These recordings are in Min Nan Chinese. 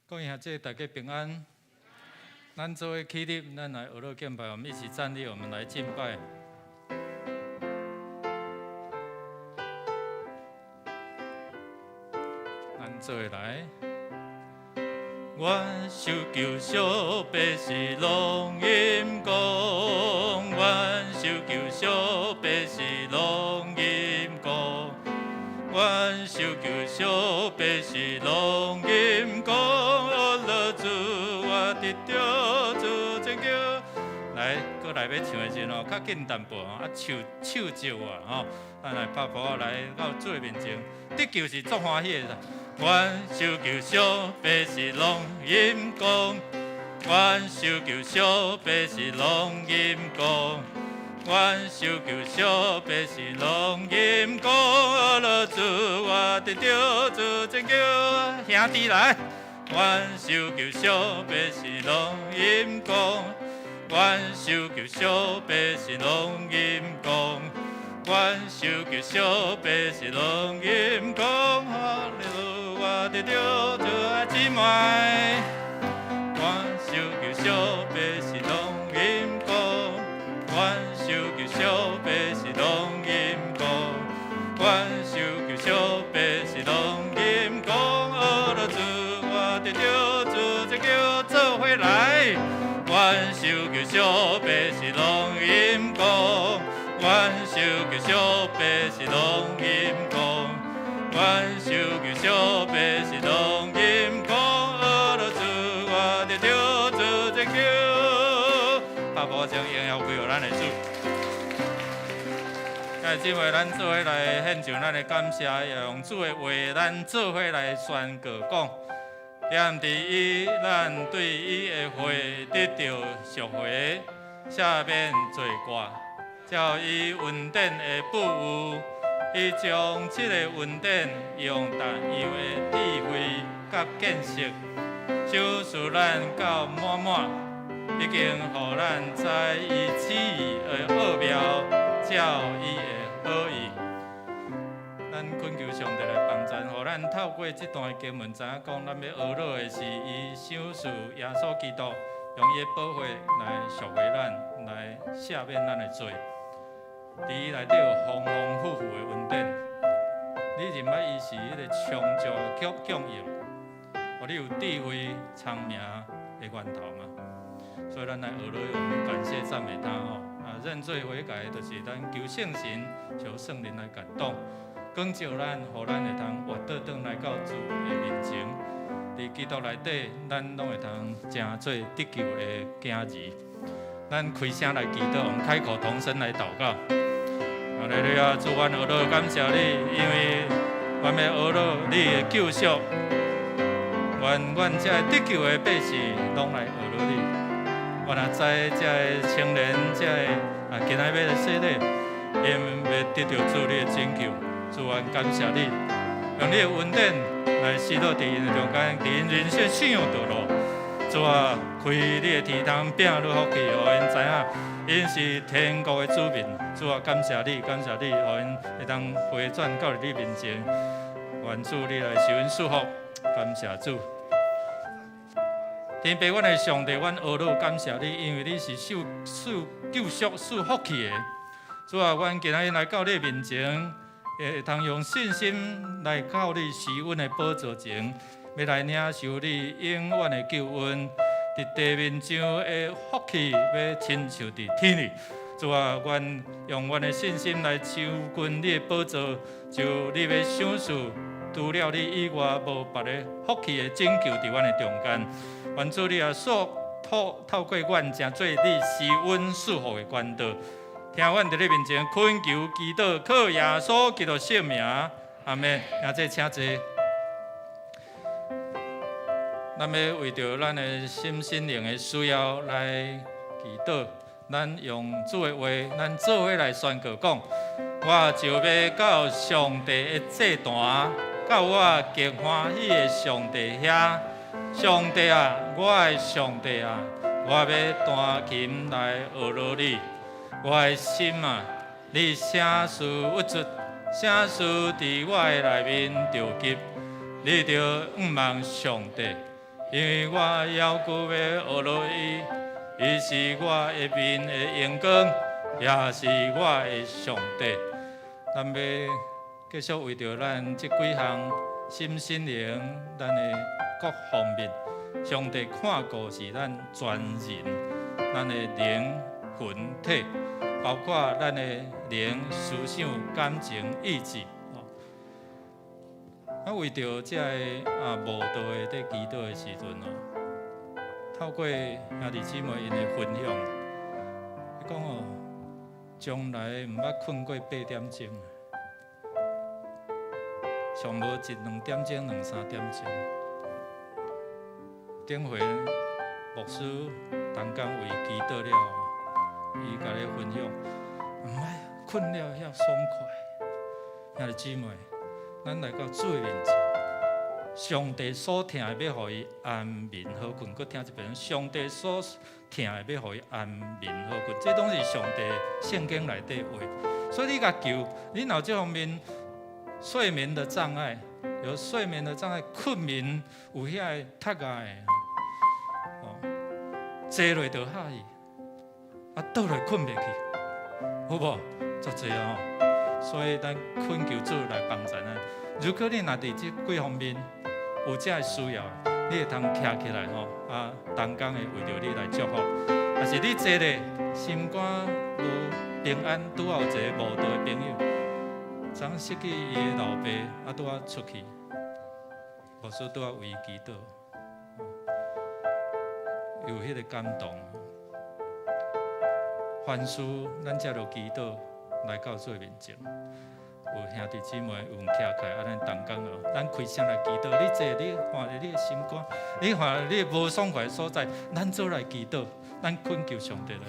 各位兄弟，大家平安。咱做伙起立，咱來學樂敬拜，我們一起站立，我們來敬拜。咱做伙來。阮受救小白是龍吟光，阮受救小白是龍吟光，阮受救小白是龍吟光，阿樂主，我得著主拯救。來，閣來欲唱的時陣哦，較緊淡薄啊，手手借我吼，咱來拍鼓來到主的面前，得救是足歡喜的。阮受救小白是龍吟光，阮受救小白是龍吟光，阮受救小白是龍吟光，阿樂主，我得著主拯救，兄弟來。阮受救小白是龍吟光，阮受救小白是龍吟光，阮受救小白是龍吟光，哈利路亞，我得著主愛姊妹。阮受救小白是龍吟光，阮受救小白是龍吟光，阮受救小白是龍吟光，阿樂主，我得著主拯救，做伙來。阮受救小白是龍吟光，阮受救小白是龍吟光，阮受救小白是龍吟光，阿樂主，我得著主拯救。拍鼓將榮耀歸予咱的主。兄弟姊妹，咱做伙來獻上咱的感謝，用主的話，咱做伙來宣告講。踮佇伊，咱對伊的血得著贖回，赦免罪過，照伊恩典的富裕，伊將這个恩典用各樣的智慧佮見識，賞賜咱到滿滿，已經予咱知伊旨意的奧妙，照伊的好意。咱懇求上帝來幫贊，予咱透過這段經文，知影講，咱欲學樂的是伊賞賜耶穌基督，用伊的寶血來贖回咱，來赦免咱的罪。佇伊內底有豐豐富富的恩典。你認捌伊是彼個充足的供應，予你有智慧聰明的源頭嗎？所以咱來學樂，我們感謝讚美他吼。啊，認罪悔改就是咱求聖神，求聖靈來感動，光照咱，予咱會通活倒轉來到主的面前。佇基督內底，咱攏會通成做得救的囝兒。咱開聲來祈禱，我們開口同聲來禱告。哈利路亞，主，阮學樂感謝你，因為阮欲學樂你的救贖，願阮這个得救的百姓攏來學樂你。我若知這个青年，這个啊，今仔欲來洗禮，𪜶欲得著主你的拯救。主，阮感謝你，用你的恩典來施落佇𪜶的中間，佇𪜶人生信仰道路。主啊，開你的天窗，餅落福氣，予𪜶知影，𪜶是天國的子民。主啊，感謝你，感謝你，予𪜶會當回轉到你面前。願主你來賜阮祝福，感謝主。天父，阮的上帝，阮學樂感謝你，因為你是受賜救贖、賜福氣的。主啊，阮今仔日來到你面前，會通用信心來到你施恩的寶座前，欲來領受你永遠的救恩，佇地面上的福氣，欲親像佇天裡。主啊，阮用阮的信心來親近你的寶座，就你欲賞賜除了你以外無別个福氣的拯救佇阮的中間。願主你也所透過阮成做你施恩賜福的管道。聽阮佇你面前懇求祈禱，靠耶穌基督聖名，阿們。兄弟請坐。咱欲為著咱的心身靈的需要來祈禱，咱用主的話，咱做伙來宣告講：我就欲到上帝的祭壇，到我極歡喜的上帝遐。上帝啊，我的上帝啊，我欲彈琴來學樂你。我的心啊，你啥事鬱卒，啥事佇我的內面著急？你著仰望上帝，因為我猶閣欲學落伊，伊是我的面的榮光，也是我的上帝。咱欲繼續為著咱這幾項心身靈，咱的各方面，上帝看顧是咱全人，咱的靈魂體，包括咱的靈、思想、感情、意志。啊，為著這個慕道的佇祈禱的時陣哦，透過兄弟姊妹𪜶的分享，伊講哦，從來毋捌睏過8點鐘，上無一兩點鐘、兩三點鐘。頂回牧師同工為祈禱了後，伊共咧分享，毋捌睏了遐爽快，兄弟姊妹，咱來到主的面前，上帝所疼的欲予伊安眠好睏，閣聽一遍，上帝所疼的欲予伊安眠好睏，這攏是上帝聖經內底話。所以你共求，你若有這方面睡眠的障礙，有睡眠的障礙，睏眠有遐个窒礙的，哦，坐落就合去，啊倒落睏袂去，好無？足濟哦。所以咱懇求主來幫助咱。如果你若佇這幾方面有這个需要，你會通徛起來吼，啊，同工會為著你來祝福。若是你坐咧心肝無平安，拄好有一個慕道的朋友，昨失去伊的老爸，啊，拄仔出去，牧師拄仔為伊祈禱，有彼個感動。凡事咱藉著祈禱來到主的面前，有兄弟姊妹有徛起來，啊，咱同工哦，咱開聲來祈禱。你坐，你看著你的心肝，你看你無爽快的所在，咱做來祈禱，咱懇求上帝來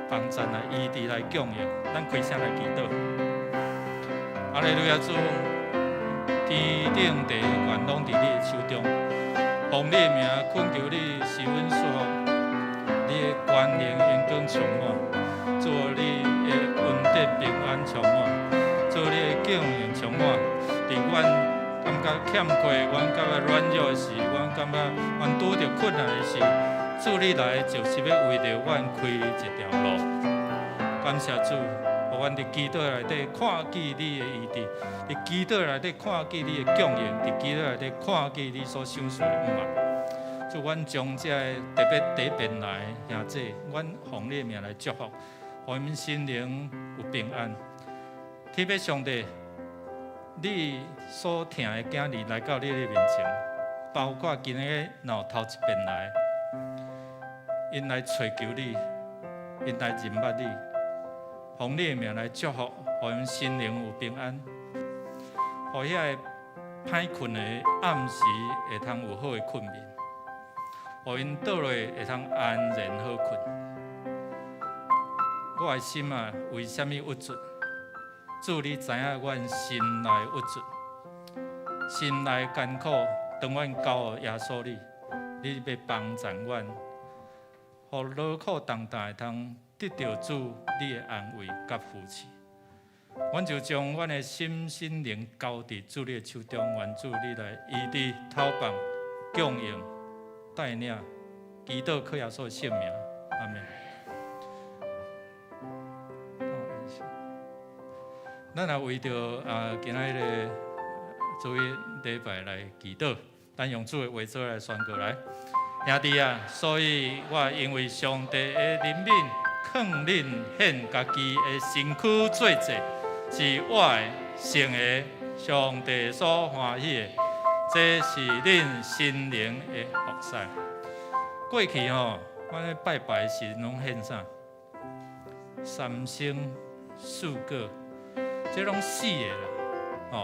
幫贊來醫治來供應，咱開聲來祈禱。哈利路亞主，天頂地權攏佇你的手中，奉你的名懇求你賜阮祝福，你的權能榮光充滿，主你的恩典平安充滿，主你的供應充滿，佇阮感覺欠缺，阮感覺軟弱的時，阮感覺阮拄著困難的時，主你來就是欲為著阮開一條路。感謝主，予阮佇祈禱內底看見你的醫治，佇祈禱內底看見你的供應，佇祈禱內底看見你所賞賜的恩物。主，阮將這個特別第一遍來兄姊，阮奉你的名來祝福，予𪜶心靈有平安。天父上帝，你所疼的囝兒來到你的面前，包括今日若頭一遍來，𪜶來揣求你，𪜶來認捌你，奉你的名來祝福，予𪜶心靈有平安，予遐个歹睏的暗時會通有好的睏眠，予𪜶倒落會通安然好睏。我的心啊，為啥物鬱卒？主，你知影阮心內鬱卒，心內艱苦。當阮交予耶穌你，你欲幫贊阮，予勞苦重擔會通得著主你的安慰佮扶持。阮就將阮的心身靈交佇主你的手中，願主你來醫治、透放、供應、帶領，祈禱靠耶穌的聖名，阿們。咱也為著今仔日主日禮拜來祈禱，咱用主的話做來宣告來。兄弟啊，所以我因為上帝的憐憫，勸恁獻家己的身軀做祭，是活的、聖的，上帝所歡喜的，這是恁心靈的服侍。過去吼，阮咧拜拜時攏獻啥？三牲四果。這攏死的啦，吼！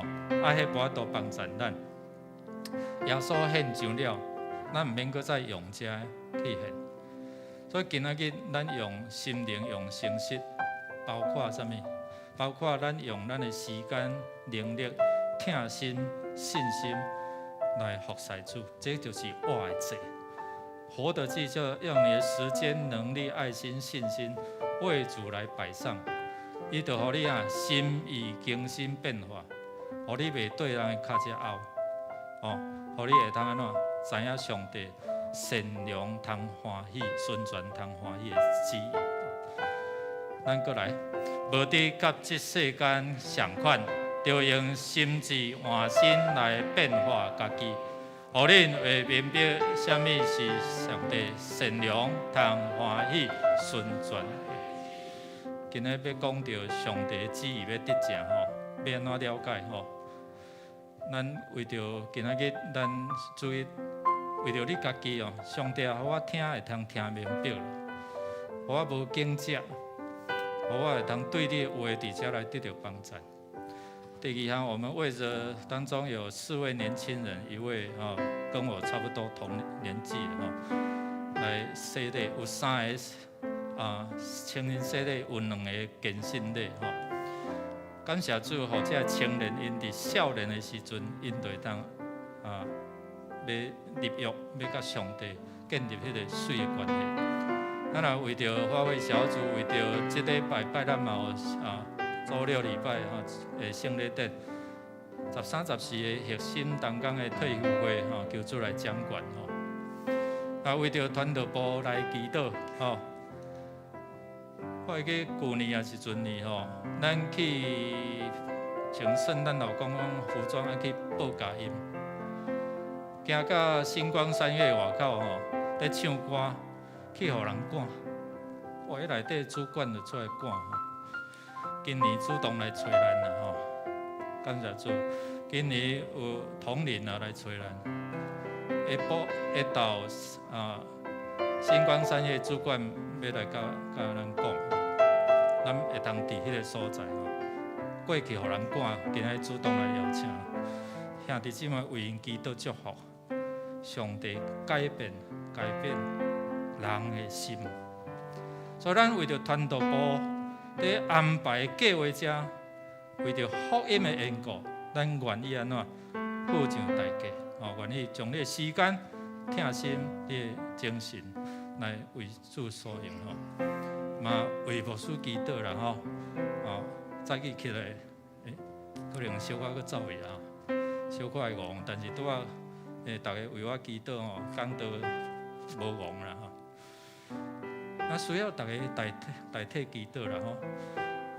啊，彼無法度幫贊咱。耶穌獻上了，咱毋免閣再用這去獻。所以今仔日咱用心靈、用誠實，包括啥物？包括咱用咱的時間、能力、疼心、信心來服侍主，這就是活的祭。活的祭就用你的時間、能力、愛心、信心為主來擺上。伊就予你啊，心意更新變化，予你袂對人的跤跡拗，哦，予你會通按怎知影上帝善良通歡喜、純全通歡喜的旨意。咱閣來，無得佮這世間相款，著用心智換新來變化家己，予恁會明白啥物是上帝善良、通歡喜、純全。今日欲講著上帝旨意欲得成吼，欲按怎了解吼？咱為著今仔日咱注意，為著你家己哦，上帝予我聽會通聽明白，予我無間接，予我會通對你的話佇遮來得著幫贊。第二項，我們為著當中有四位年輕人，一位哦跟我差不多同年紀的吼，來洗禮，有三个啊青年洗禮，有兩個堅信禮吼。感謝主，予這个青年𪜶佇少年的時陣，𪜶就會當啊，欲立約，欲佮上帝建立彼个媠的關係。咱若為著發會小組，為著這禮拜拜咱嘛有啊，周六禮拜吼的聖禮典，13、14的核心同工的退休會吼，求主來掌權吼。啊，為著傳道部來祈禱吼。我會記舊年抑是前年吼，咱去穿聖誕老公公服裝愛去報佳音，行到新光三越外口吼，咧唱歌，去予人趕。哇！彼內底主管就出來趕吼。今年主動來揣咱啦吼，感謝主。今年有統領啊來揣咱，下晡下晝啊，新光三越主管欲來佮咱講，咱會通佇彼个所在吼，過去予人趕，今仔日主動來邀請，兄弟姊妹為𪜶祈禱祝福，上帝改變改變人的心，所以咱為著傳道部佇安排計劃遮，為著福音的緣故，咱願意按怎付上代價，哦，願意將你的時間、疼心、你的精神來為主所用吼，嘛為牧師祈禱啦吼，哦，早起起來，可能小可閣走去啦，小可會戇，但是拄仔逐家為我祈禱吼，講道無戇啦吼。啊，需要逐家代替代替祈禱啦吼。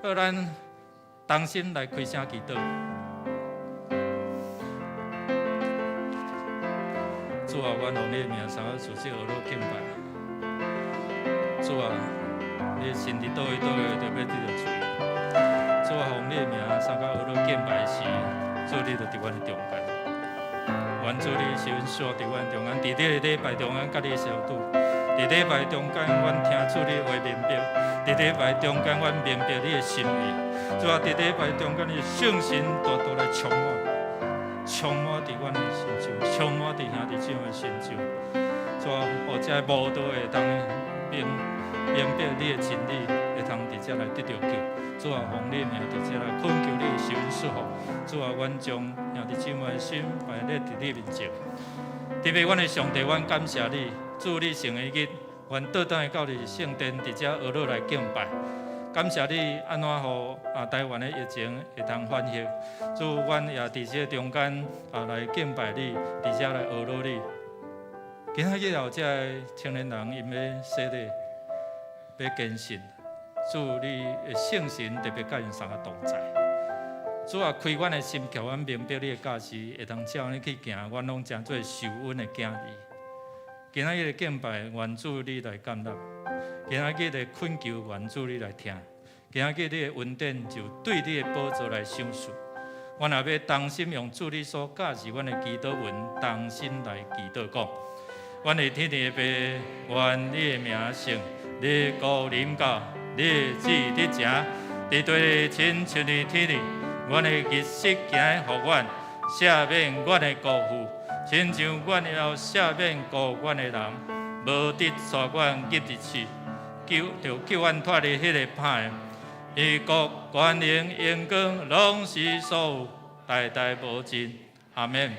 好，咱同心來開聲祈禱。主啊，阮奉你的名，三個事實學樂敬拜。主啊，你的心佇佗位佗位就欲得著喙。主啊，奉你的名，三個學樂敬拜時，主你就佇阮的中間。願主你施恩紲佇阮中間，佇這個禮拜中間，佮你相拄。佇禮拜中間，阮聽主你話明白；佇禮拜中間，阮明白你的心意。主啊，佇禮拜中間，你的聖神大大來充滿，充滿佇阮的心中，充滿佇兄弟姊妹的心中。主啊，予這慕道會當明明白你的真理，會通佇遮來得著救。主啊，奉你的名佇遮來懇求你的施恩祝福。主啊，阮將兄弟姊妹的心擺佇你面前。特別阮的上帝，阮感謝你，主你聖的日，阮倒轉來到你聖殿，佇遮學樂來敬拜。感謝你按怎予啊台灣的疫情會通緩和，主，阮也佇這中間啊來敬拜你，佇遮來學樂你。今仔日有這个青年人，𪜶欲洗禮，欲堅信，主你的聖神特別佮𪜶三个同在。主啊，開阮的心，予阮明白你的教示，會通照呢去行，阮攏成做受恩的囝兒。今仔日的敬拜，願主你來接納；今仔日的懇求，願主你來聽；今仔日你的恩典，就對你的寶座來賞賜。阮也欲同心用主你所教示阮的祈禱文，同心來祈禱講：阮的天父爸，願你的名聖，你國臨到，你的旨意得成，佇地親像佇天頂。阮的日食行予阮，赦免阮的過負，親像阮也赦免告阮的人，無得帶阮入佇試，救著救阮脫離彼个歹的。因國權能榮光攏是所有，代代無盡。阿們。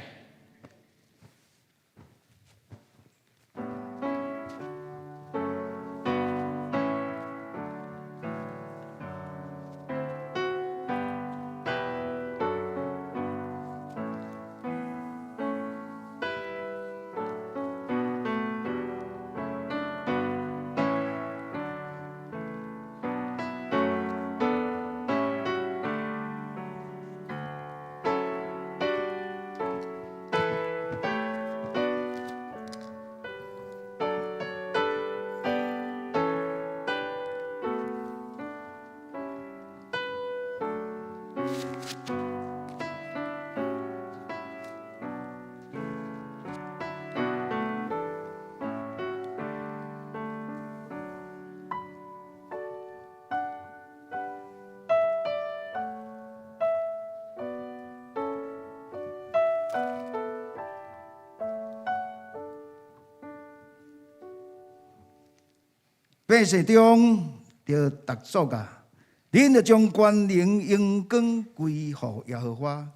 百姓中著逐族啊，恁著將權能榮光歸予耶和華，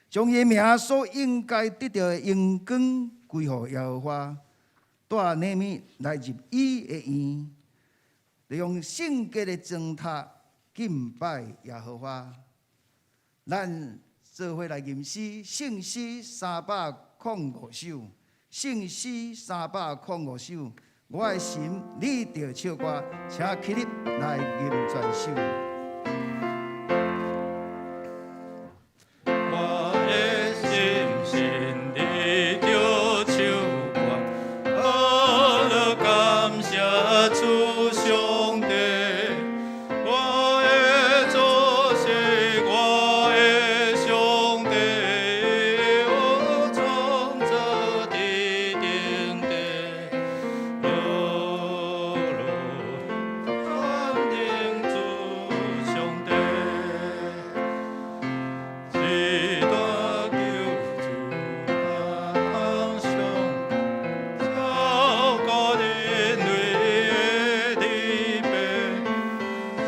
將伊名所應該得著的榮光歸予耶和華。帶禮物來入伊的院，利用聖潔的燈塔敬拜耶和華。咱做伙來吟詩，聖詩305首，聖詩三百空五首。我的心，你著唱歌，請起立來吟全首。我的心神，你著唱歌，呵樂感謝主上帝。我的祖先，我的上帝，我創造佇頂地，呵樂全能主上帝。是大救主當上，超過人類的地位，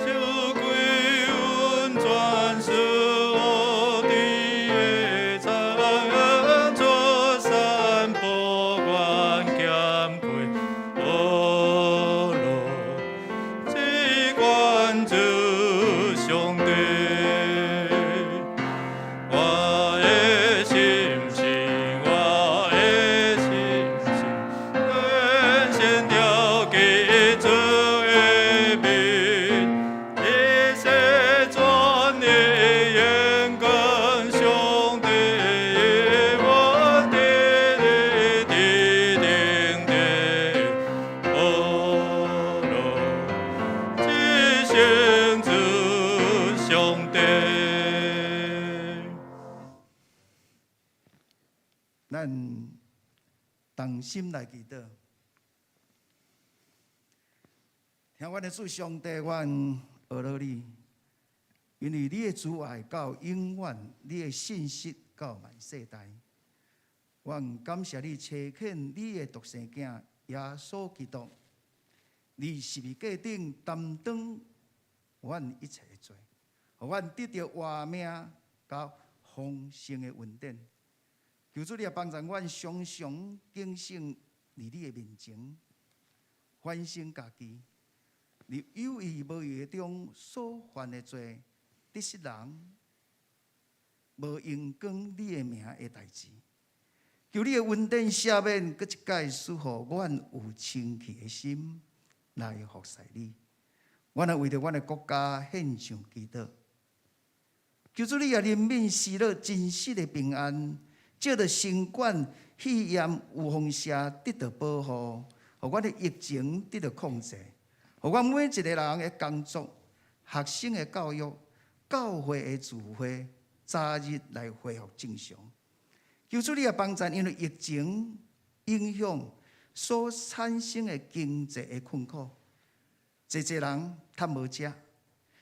受歸恩全賜予的餐，出散不願減虧，呵樂至關主上帝。我的心神，我的心神，全身牢記主的名，一世全的榮光上帝，我佇佇頂地，呵樂至聖主上帝。咱同心來祈禱，聽阮的主上帝，阮阿樂你，因為你的慈愛到永遠，你的信實到萬世代。阮感謝你差遣你的獨生囝耶穌基督，佇十字架頂擔當阮一切的罪，予阮得著活命佮豐盛的恩典。求主你也幫助阮常常警醒佇你的面前，反省家己，佇有意無意中所犯的罪，得失人，無榮光你的名的代誌。求你的恩典赦免，閣一擺賜予阮有清氣的心來服侍你。阮也為著阮的國家獻上祈禱。求主你也憐憫施予真實的平安，藉著新冠肺炎有放射得到保護，予阮的疫情得到控制，予阮每一個人的工作、學生的教育、教會的聚會，早日來恢復正常。求主你也幫助，因為疫情影響所產生的經濟的困苦，濟濟人趁無食，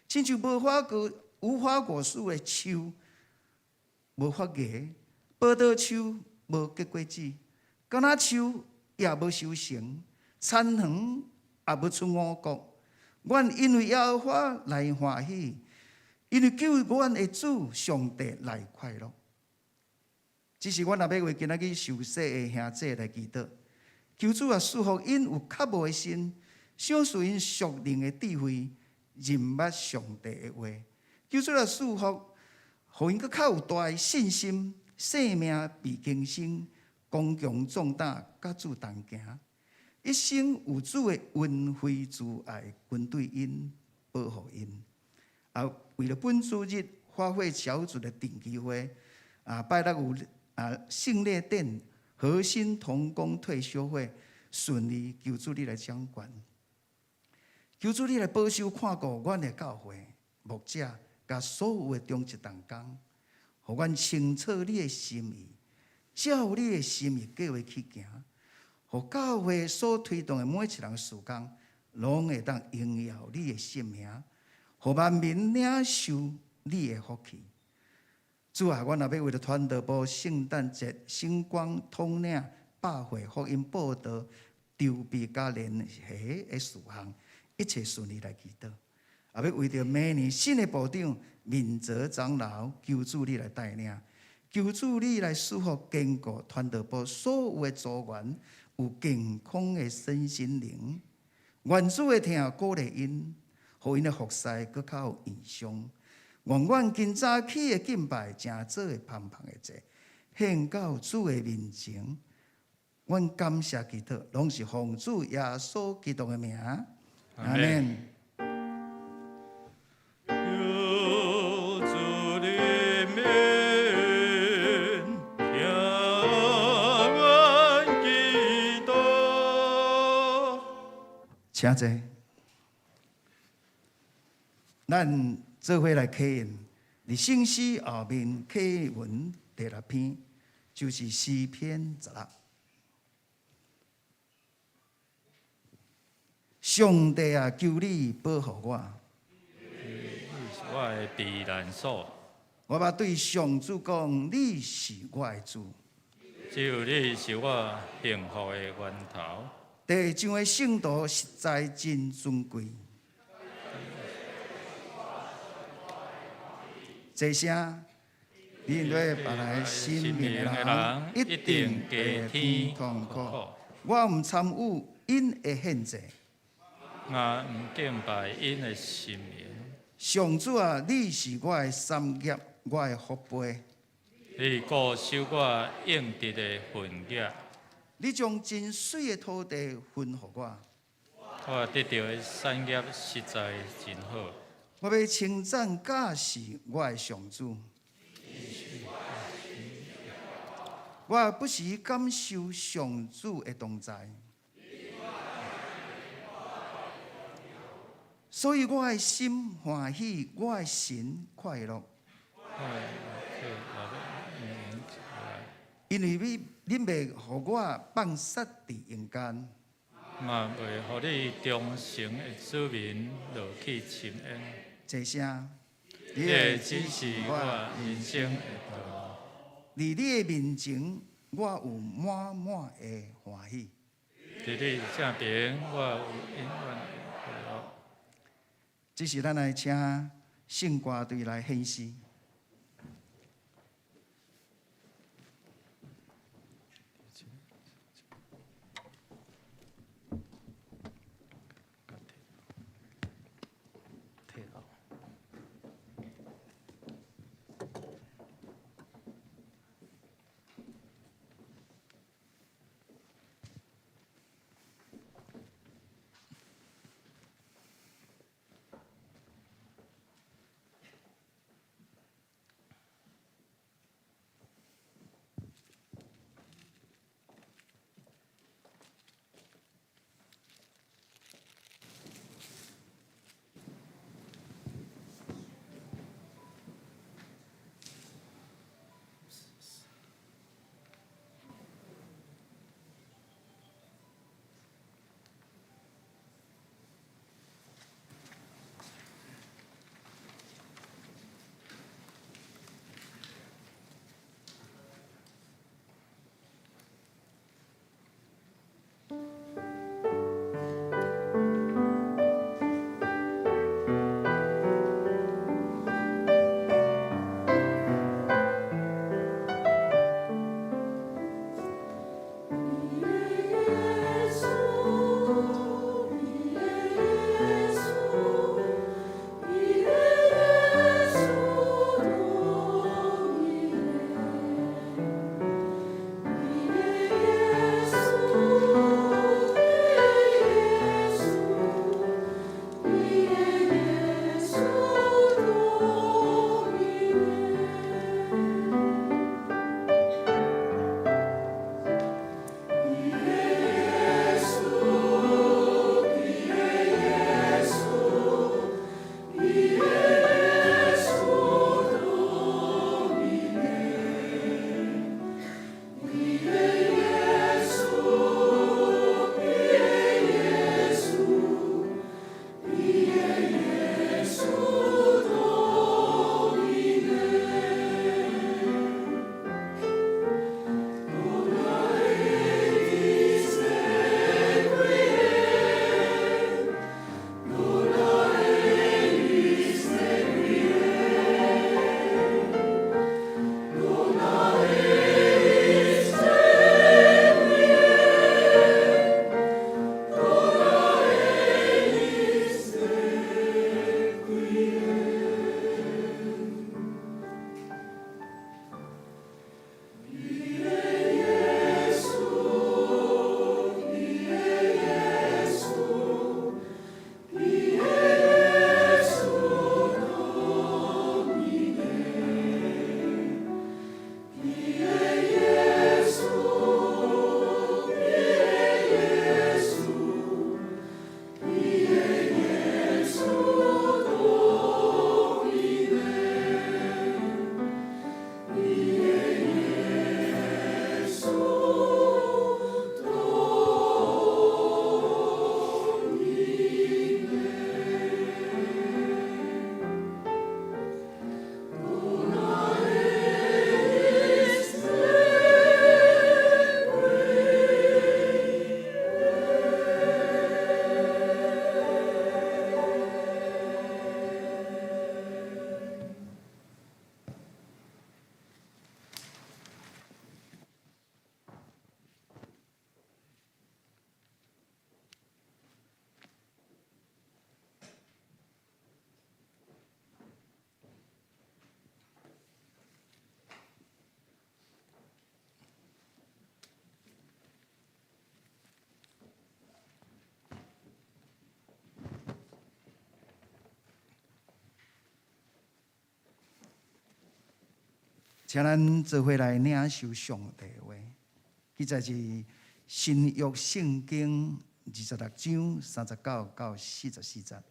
親像無花果、無花果樹的樹無發芽，葡萄樹無結果子，橄欖樹也無收成，田園也無出五穀。阮因為耶和華來歡喜，因為救阮的主上帝來快樂。只是阮若欲為今仔日受洗的兄姊來祈禱，求主啊賜予𪜶有渴慕的心，賞賜𪜶屬靈的智慧，認捌上帝的話。求主啊賜福，予𪜶閣較有大的信心，生命被更新，剛強壯膽，佮主同行，一生有主的恩惠慈愛跟隨𪜶，保護𪜶。啊，為了本主日發會小組的定期會，啊，拜六有啊聖禮殿核心同工退修會順利，求主你來掌權，求主你來保守看顧阮的教會牧者，佮所有的中職同工，予阮清楚你的心意，照你的心意計劃去行，予教會所推動的每一項事工，攏會當榮耀你的聖名，予萬民領受你的福氣。主啊，阮若欲為著傳道部聖誕節星光統領百會福音報道籌備佮聯繫的事項，一切順利來祈禱。也欲為著明年新的部長敏澤長老，求主你來帶領，求主你來賜福堅固傳道部所有的組員有健康的身心靈。願主的疼鼓勵𪜶，予𪜶的服侍閣較有異象。願阮今早起的敬拜，成做會芳芳的祭，獻到主的面前。阮感謝祈禱，攏是奉主耶穌基督的名。阿們。求主憐憫，聽阮祈禱。請坐。咱做伙來啟用，佇聖詩後面課文第六篇，就是詩篇十六。上帝啊，求你保護我。你是我的避難所。我欲對上主講，你是我的主。只有你是我幸福的源頭。地上的聖徒實在真尊貴。這聲，面對別來神明的人，一定加添痛苦。我毋參與𪜶的獻祭。我毋敬拜𪜶的神明。上主啊，你是我的產業，我的福杯。你固守我應得的份額。你將真媠的土地分予我。我得著的產業實在真好。我欲稱讚教示我的上主。我不時感受上主的同在，所以我的心歡喜，我的神快樂。因為你袂予我放殺佇陰間，嘛袂予你忠誠的子民落去深淵。這聲，你的指示我人生的道路。佇你的面前，我有滿滿的歡喜。佇你正邊，我有永遠的快樂。這時，咱來請聖歌隊來獻詩。請咱做伙來領受上帝話，記載佇新約聖經26章39到44節，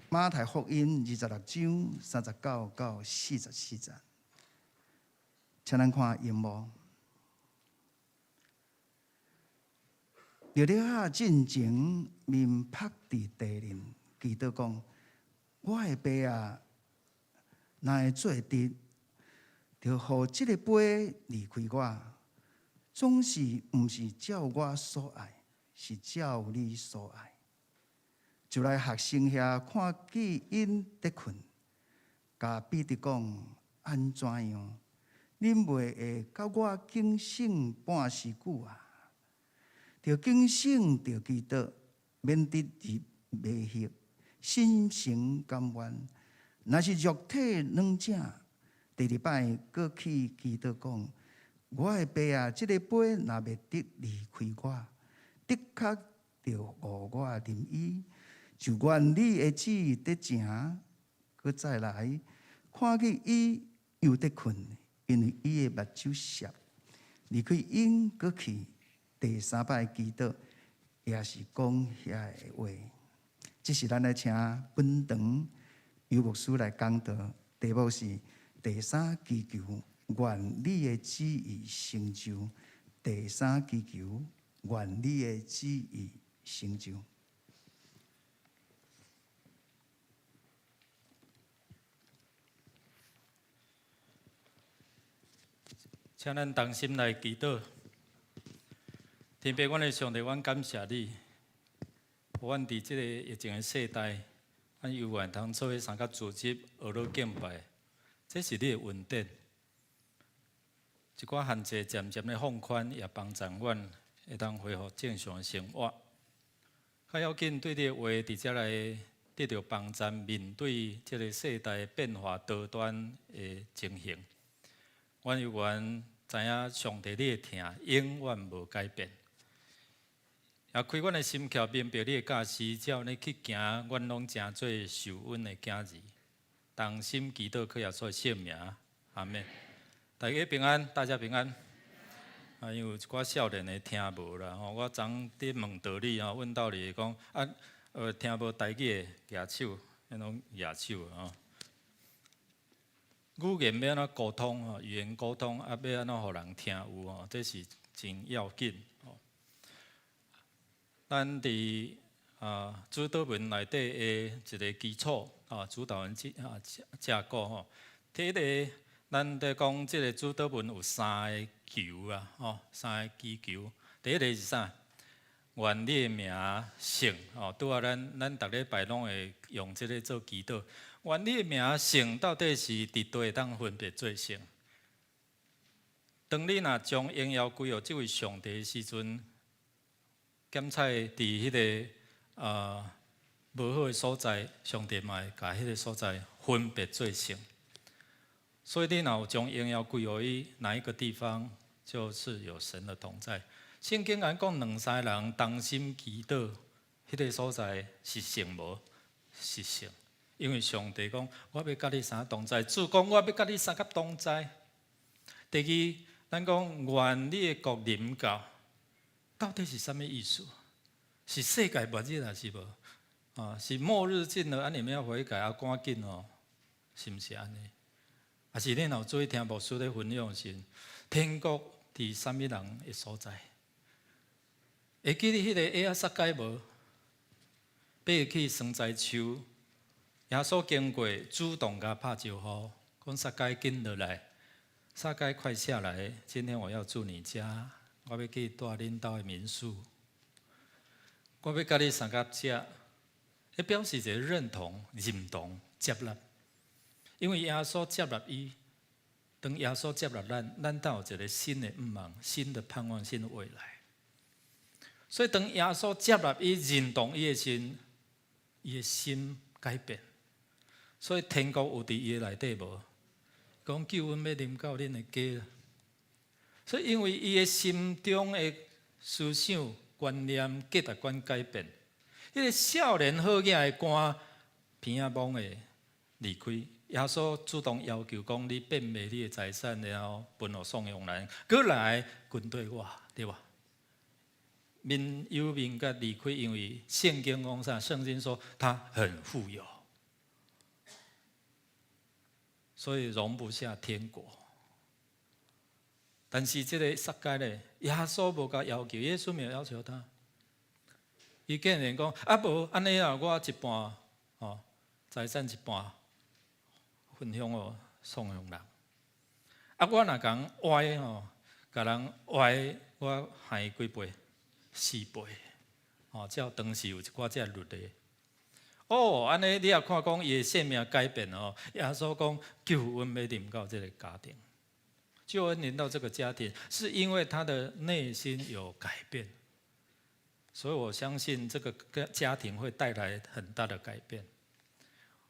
馬太福音26章39到44節。請咱看螢幕。著了仔進前面曝佇地面，祈禱講：我的爸啊，若會做得，就予這个杯離開我。總是毋是照我所愛，是照你所愛。就來學生遐看見𪜶佇睏，共彼得講：按怎樣？恁袂會佮我警醒半時久啊？著警醒，著祈禱，免得入迷惑，心誠甘願。若是肉體軟正，第二擺閣去祈禱講：我的爸啊，這个杯若袂得離開我，的確著予我啉伊，就願你的旨意得成。閣再來，看見伊猶佇睏，因為伊的目睭澀，離開𪜶閣去第三擺祈禱，也是講遐个話。這是咱來請本堂游牧師來講道，題目是第三祈求，願你的旨意成就。第三祈求，願你的旨意成就。請咱同心來祈禱。天父，阮的上帝，阮感謝你，予阮佇這个疫情的世代，咱猶原通做伙相佮組織學樂敬拜，這是你的恩典。一寡限制漸漸咧放寬，也幫助阮會當恢復正常的生活。較要緊，對你的話，佇遮來得著幫助，面對這个世代變化多端的情形。阮猶原知影上帝你的疼永遠無改變。也開阮的心竅，明白你的教示，照呢去行，阮攏成做受恩的囝兒。同心祈禱，靠耶穌的聖名，阿們。大家平安，大家平安。啊，因為有一寡少年的聽無啦，吼，我昨昏佇問道理吼，問道理講啊，聽無台語的舉手，彼攏舉手吼。語言欲按怎溝通吼，語言溝通啊，欲按怎予人聽有吼，這是真要緊吼。咱佇啊主禱文內底的一个基礎啊，主禱文啊架構吼，第一个。咱佇講這个主禱文有三个求啊，吼，三个祈求。第一个是啥？願你的名聖，吼，拄仔咱咱逐禮拜攏會用這个做祈禱。願你的名聖到底是佇佗會當分別做聖？當你若將榮耀歸予這位上帝的時陣，檢採佇彼个無好的所在，上帝嘛會共彼个所在分別做聖。所以你若有將榮耀歸予伊，哪一個地方就是有神的同在。聖經按講兩三個人同心祈禱，彼个所在是聖無？是聖，因為上帝講我欲佮你三同在，主講我欲佮你相佮同在。第二，咱講願你的國臨到，到底是啥物意思？是世界末日抑是無？啊，是末日近了，啊，你們要悔改啊，趕緊哦，是毋是按呢？抑是恁若有注意聽牧師咧分享時，天國佇啥物人的所在？會記得彼个嬰仔撒該無？爬去桑栽樹，耶穌經過，主動共拍招呼，講撒該緊落來，撒該快下來，今天我要住你家，我欲去蹛恁兜的民宿，我欲佮你相佮食，彼表示一个認同、認同、接納。因為耶穌接納伊，當耶穌接納咱，咱才有一个新的向望、新的盼望、新的未來。所以當耶穌接納伊、認同伊的時，伊的心改變。所以天國有佇伊的內底無？講救恩欲臨到恁的家。所以因為伊的心中的思想、觀念、價值觀改變，彼个少年好額的肝鼻仔懵的離開。耶穌主動要求講：你變賣你的財產，然後分予喪窮人，閣來跟隨我，對無？面憂面甲離開，因為聖經講啥？聖經說他很富有，所以容不下天國。但是這个撒該咧，耶穌無共要求，耶穌沒有要求他。伊竟然講：啊無按呢啊，我一半哦，財產一半分享予喪窮人。啊，我若共歪吼，共人歪，我還幾倍？四倍。哦，照當時有一寡這律例。哦，按呢你也看講伊的性命改變哦。耶穌講救恩欲臨到這个家庭，救恩臨到這個家庭，是因為他的內心有改變。所以我相信這個家庭會帶來很大的改變。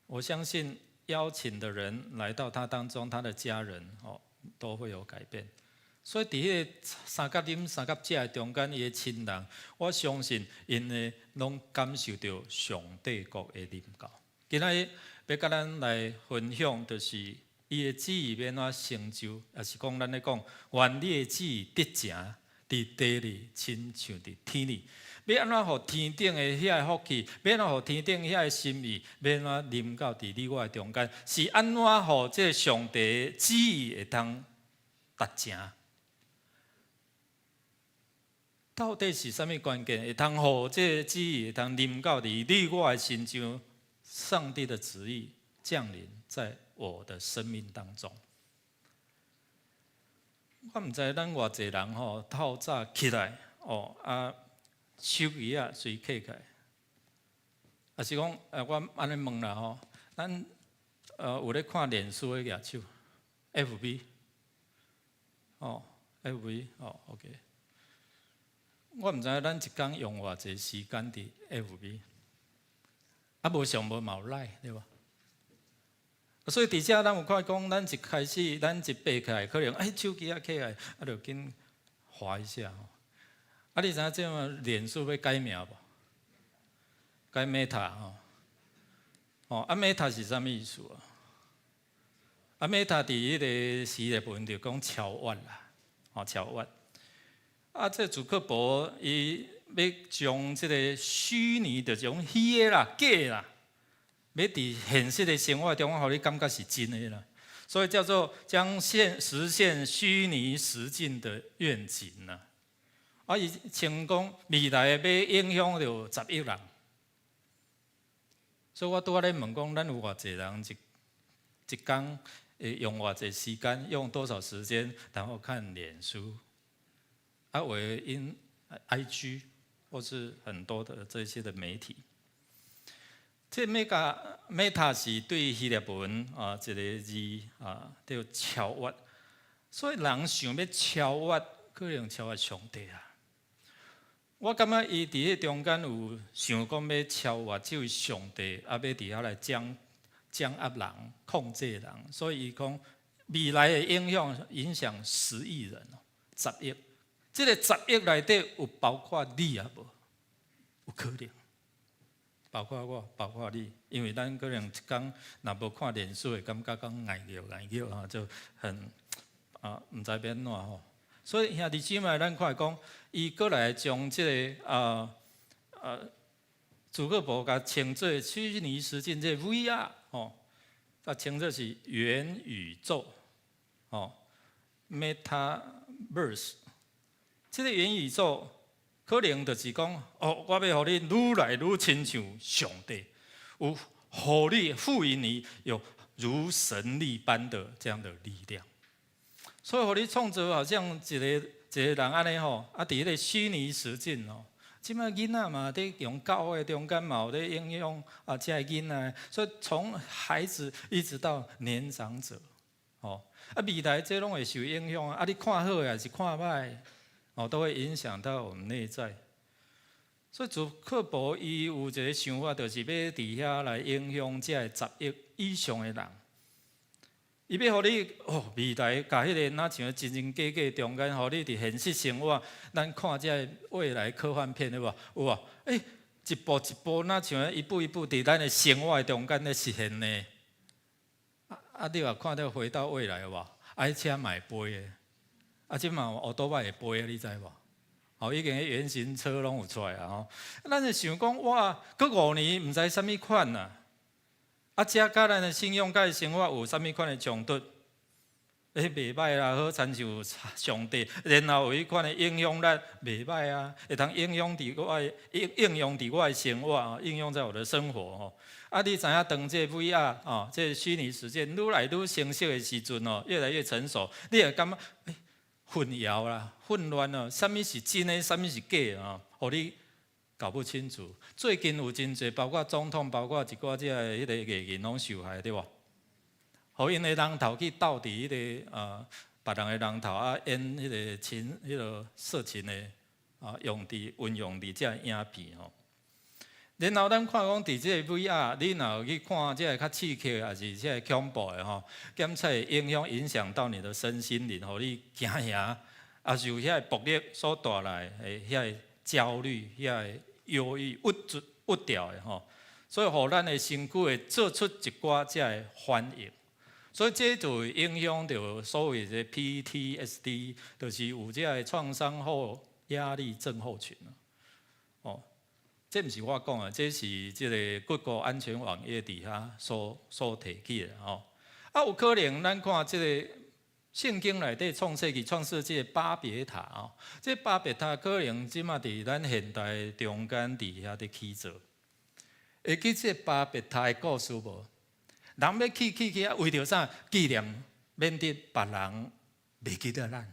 我相信邀請的人來到他當中，他的家人哦都會有改變。所以佇彼個相佮啉、相佮食的中間，伊的親人，我相信𪜶會攏感受著上帝國的臨到。今仔日欲佮咱來分享，就是伊的旨意欲按怎成就，抑是講咱咧講，願你的旨意得成佇地裡，親像佇天裡。欲按怎予天頂的遐个福氣，欲按怎予天頂遐个心意，欲按怎臨到佇你我的中間，是按怎予這个上帝旨意會當達成？到底是啥物關鍵，會通予這個旨意會通臨到佇你我的身上？上帝的旨意降臨在我的生命當中。我毋知咱偌濟人吼，透早起來哦啊，手機仔隨揢起來，抑是講，我按呢問啦吼，咱有咧看臉書的舉手，FB，哦，FB，哦，OK。我毋知影咱一工用偌濟時間佇 FB，啊無上無嘛有 LINE 對無？所以佇遮咱有看講，咱一開始咱一爬起來，可能哎手機仔揢來，啊就緊滑一下吼。啊，你知影這馬臉書欲改名無？改 Meta 吼。哦，啊 Meta 是啥物意思啊？啊 Meta 佇彼个希臘文就講超越啦，哦超越。啊，這祖克伯伊欲將這个虛擬的這種虛的啦、假的啦，欲佇現實的生活中，予你感覺是真的啦，所以叫做將現實現虛擬實境的願景啦。啊，伊稱講未來欲影響著10億人，所以我拄仔咧問講，咱有偌濟人一一工會用偌濟時間，用多少時間，然後看臉書？啊，有的用 IG 或是很多的這些的媒體。這 Mega Meta 是對希臘文啊一个字啊叫超越，所以人想欲超越，可能超越上帝啊。我感覺伊佇彼中間有想講欲超越這位上帝，啊，欲佇遐來掌掌壓人、控制人，所以伊講未來的影響影響10億人哦，十億。這个十億內底有包括你抑無？有可能，包括我，包括你，因為咱可能一工若無看臉書，會感覺講礙著礙著吼，就很啊，毋知欲按怎吼。所以兄弟姊妹，咱看講，伊閣來將這个祖克伯共稱做虛擬實境這 VR 吼，共稱做是元宇宙，吼，Metaverse。這个元宇宙可能就是講，哦，我欲予你愈來愈親像上帝，有予你賦予你有如神力般的這樣的力量，所以予你創造好像一个一个人按呢吼，啊，佇彼個虛擬實境哦，這擺囡仔嘛，佇用教會中間嘛有咧應用啊，這个囡仔，所以從孩子一直到年長者，哦，啊，未來這攏會受影響啊，你看好抑是看䆀？哦，都會影響到我們內在。所以祖克伯伊有一个想法，就是欲佇遐來影響這个10億以上的人。伊欲予你哦，未來共彼个若像真真假假中間，予你佇現實生活，咱看這个未來科幻片對無？有無？欸，一步一步，若像一步一步佇咱的生活中間咧實現呢。啊，啊，你有看著回到未來無？啊，彼車嘛會飛的，啊，這馬歐多擺會飛的，你知無？哦，已經彼原型車攏有出來啊吼。咱就想講，哇，閣5年毋知啥物款啊！啊，這佮咱的信仰佮生活有啥物款的衝突？欸，袂䆀啦，好親像上帝，然後有彼款的影響力，袂䆀啊，會當影響佇我的應應用佇我的生活啊，應用在我的生活吼。啊，你知影當這 VR 哦，這虛擬實境愈來愈成熟的時陣哦，越來越成熟，你會感覺欸混淆啦、混亂了，啥物是真的，啥物是假的啊？予你搞不清楚。最近有真濟，包括總統，包括一寡這个彼個藝人攏受害，對無？予𪜶的人頭去鬥佇彼个別人的人頭啊，演彼个情、彼个色情的啊，用佇運用佇這影片吼。然後咱看講佇這个 VR，你若有去看這个較刺激的，抑是這个恐怖的吼，檢測會影響到你的身心靈，予你驚嚇，也是有遐個暴力所帶來的遐個焦慮、遐個憂鬱、鬱鬱掉的吼。所以，予咱的身軀會做出一寡這个反應。所以這就會影響著所謂的 PTSD，就是有這个創傷後壓力症候群。哦，這毋是我講的，這是這个國家安全網頁佇遐所提起的吼。啊，有可能咱看這个聖經內底創世記創世紀的巴別塔哦，這巴別塔可能這馬佇咱現代中間佇遐佇起造。會記這巴別塔的故事無？人欲起起起啊，為著啥？紀念，免得別人袂記得咱。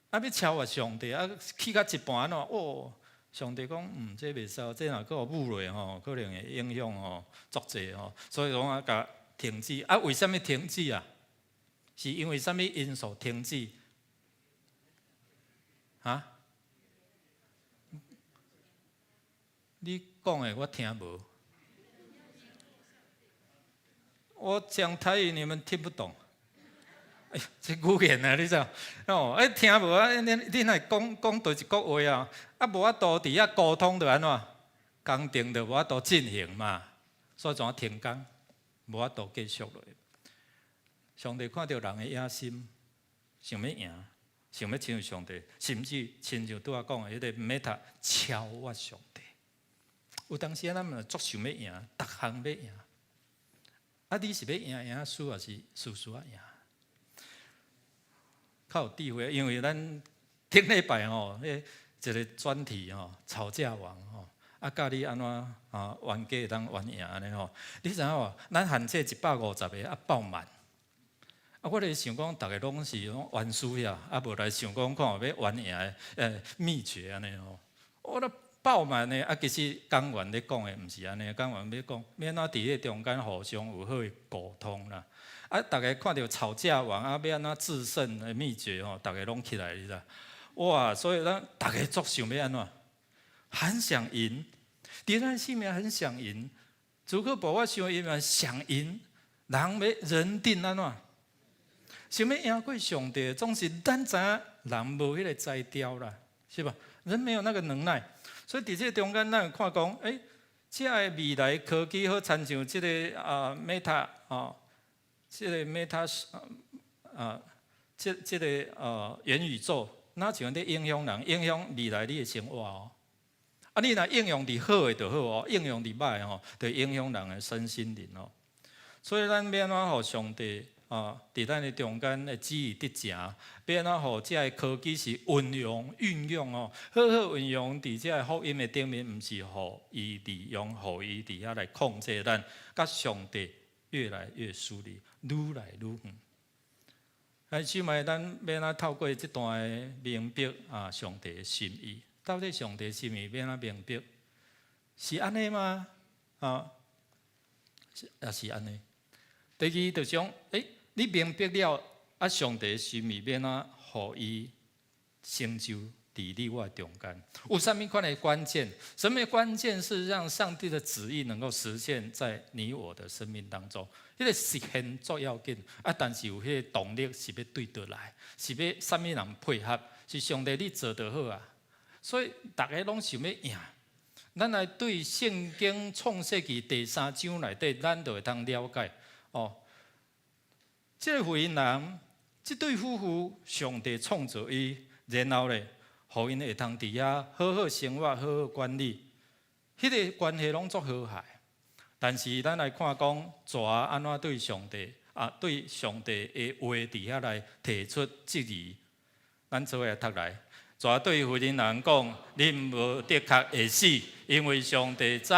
啊，欲超越上帝啊，起到一半按怎？哦，上帝講，嗯，這袂使，這若閣予舞落吼，可能會影響吼足濟吼，所以講啊，共停止。啊，為啥物停止啊？是因為啥物因素停止？哈？你講的我聽無。我講台語你們聽不懂。哎呀，這語言啊，你知？哦，哎，聽無啊？你若講講佗一國話啊？啊，無法度佇遐溝通就按怎？工程就無法度進行嘛，所以怎停工？無法度繼續落去。上帝看著人的野心，想欲贏，想欲親像上帝，甚至親像拄仔講的彼个 Meta 超越上帝。有當時咱嘛足想欲贏，逐項欲贏。啊！你是欲贏贏輸，抑是輸輸仔贏？較有智慧，因為咱頂禮拜吼，彼一个專題吼，吵架王吼，啊教你按怎啊冤家會當冤贏按呢吼。你知影無？咱限制150個啊爆滿。啊，我咧想講，逐个攏是攏冤輸遐，啊無來想講看有欲冤贏的秘訣按呢吼。我咧爆滿的啊，其實講員咧講的毋是按呢，講員欲講欲按怎佇彼中間互相有好的溝通啦。啊，逐个看著吵架王啊，欲按怎制勝的秘訣吼，逐个攏起來，你知？哇！所以咱逐个足想欲按怎，很想贏，佇咱生命很想贏。祖克伯我想伊嘛想贏，人欲人定按怎？想欲贏過上帝，總是咱知影人無彼个才調啦，是吧？人沒有那個能耐。所以佇這個中間，咱有看講，欸，這个未來科技好親像這个啊 Meta 哦，這个 Meta 啊，這個元宇宙，若像佇影響人，影響未來你的生活哦。啊，你若應用佇好的就好哦，應用佇歹的吼，就影響人的身心靈哦。所以咱欲按怎予上帝啊，佇咱的中間的旨意得成，欲按怎予這个科技是運用運用哦，好好運用佇這个福音的頂面，毋是予伊利用，予伊佇遐來控制咱，佮上帝越來越疏離，愈來愈遠。啊，姊妹，咱欲按怎透過這段的明白啊，上帝的心意，到底上帝心意欲按怎明白？是按呢嗎？啊，抑是按呢？第二就是講，欸，你明白了啊，上帝的心意欲按怎予伊成就佇你我中間？有啥物款的關鍵？什麼關鍵是讓上帝的旨意能夠實現在你我的生命當中？彼个實現足要緊啊，但是有彼个動力是欲對佗來？是欲啥物人配合？是上帝你做就好啊。所以逐个攏想欲贏。咱來對聖經創世記第三章內底，咱就會當了解哦。這個婦人，這對夫婦，上帝創造伊，然後咧，予𪜶會通佇遐好好生活，好好管理，彼個關係攏足和諧。但是咱來看講，蛇按怎對上帝啊，對上帝的話佇遐來提出質疑。咱做伙來讀來，蛇對婦人講：恁無的確會死，因為上帝知，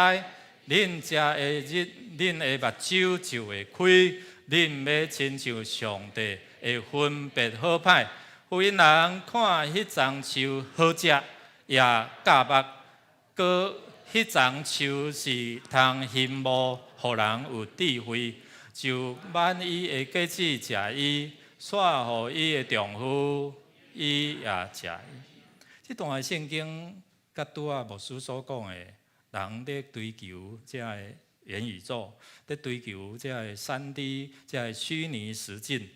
恁食的日，恁的目睭就會開，恁欲親像上帝，會分別好歹。婦人看彼欉樹好食，也夾目，閣彼欉樹是通欣慕，予人有智慧，就挽伊的果子食伊，紲予伊的丈夫，伊也食伊。這段聖經佮拄仔牧師所講的，人咧追求這个元宇宙，咧追求這个3D，這个虛擬實境，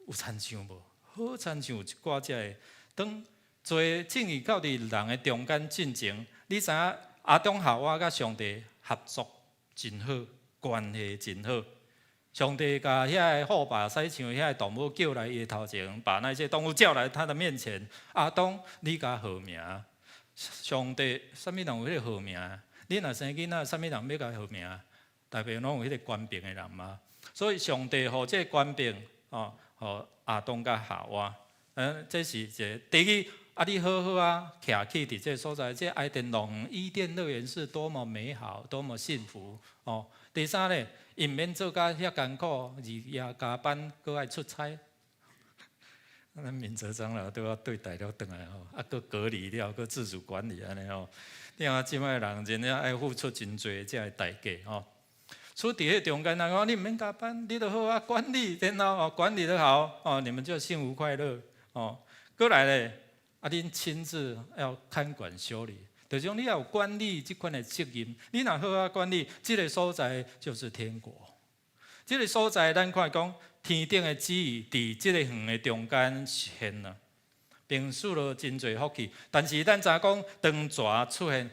有親像無？好親像有一寡這个，當罪進入到佇人的中間進前，你知影亞當夏娃佮上帝合作真好，關係真好。上帝共遐個虎豹獅象遐個動物叫來伊的頭前，把那些動物叫來他的面前。亞當，你共號名。上帝，啥物人有彼个號名？你若生囡仔，啥物人欲共號名？大部分攏有彼個權柄的人嘛。所以上帝予這個權柄，哦，予亞當佮夏娃。這是一個。第二，啊，你好好啊，徛起佇這個所在，這伊甸樂伊甸樂園是多麼美好，多麼幸福哦。第三咧，伊毋免做甲遐艱苦，日夜加班，閣愛出差。咱明哲長老都要對待了轉來吼，啊，閣隔離了，閣自主管理按呢吼。你看這擺人真正愛付出真濟這个代價吼。所以佇彼中間人講，你毋免加班，你著好好管理，然後哦管理得好哦，你們就幸福快樂哦。閣來咧，啊，恁親自要看管修理，就是講你要有管理這款的責任。你若好好管理，這个所在就是天國。這个所在，咱看講天頂的旨意，佇這個園的中間現啊，並賜了真濟福氣。但是咱知影講，當蛇出現，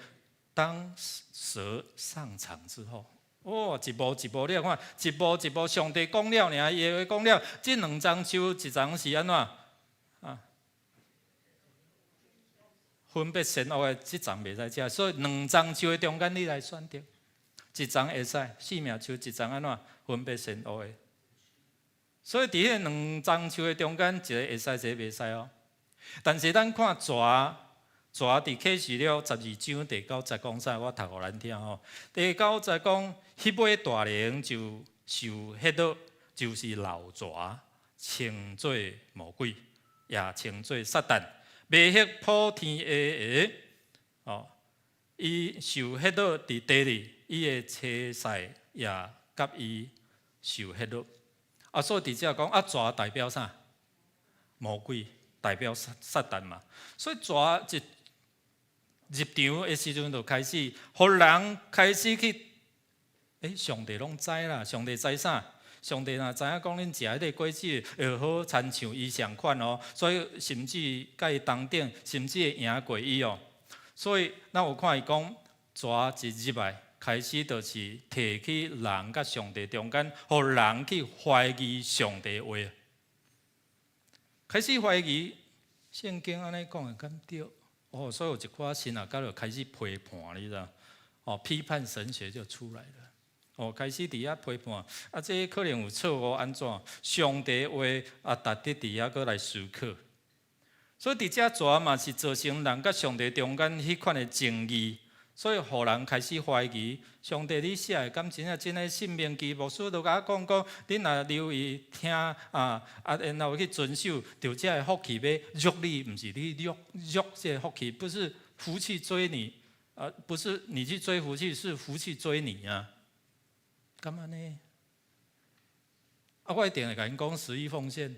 當蛇上場之後，哦，一步一步，你來看，一步一步，上帝講了爾，伊話講了，這兩欉樹，一欉是按怎啊？分別善惡的，這欉袂使食，所以兩欉樹的中間你來選擇，一欉會使，生命樹，一欉按怎？分別善惡的。所以佇彼兩欉樹的中間，一个會使，一个袂使哦。但是咱看蛇，蛇佇啟示錄12章第九節講啥？我讀予咱聽吼。第九節講，彼尾大龍就受彼落，就是老蛇，稱做魔鬼，也稱做撒旦，迷惑普天下的哦。伊受彼落佇地裡，伊的差使也佮伊受彼落。啊，所以佇遮講啊，蛇代表啥？魔鬼代表撒撒旦嘛。所以蛇一入場的時陣就開始，予人開始去，欸，上帝攏知啦，上帝知啥？上帝若知影講恁食彼个果子會好親像伊仝款哦，所以甚至佮伊同等，甚至會贏過伊哦。所以咱有看伊講，蛇一入來，開始就是提去人佮上帝中間，予人去懷疑上帝話，開始懷疑聖經按呢講的敢對？哦，所以有一寡神學家就開始批判，你知影？哦，批判神學就出來了。哦，開始佇遐批判，啊，這可能有錯誤按怎？上帝話啊，值得佇遐閣來思考。所以佇遮蛇嘛是造成人佮上帝中間彼款的爭議，所以予人開始懷疑上帝你寫的敢真正真的申命記牧師都共我講講，恁若留意聽啊啊，然後去遵守，就這个福氣欲掠你，毋是你掠掠這个福氣，不是福氣追你，啊，不是你去追福氣，是福氣追你啊。敢按呢？啊，我一定會共𪜶講十一奉獻。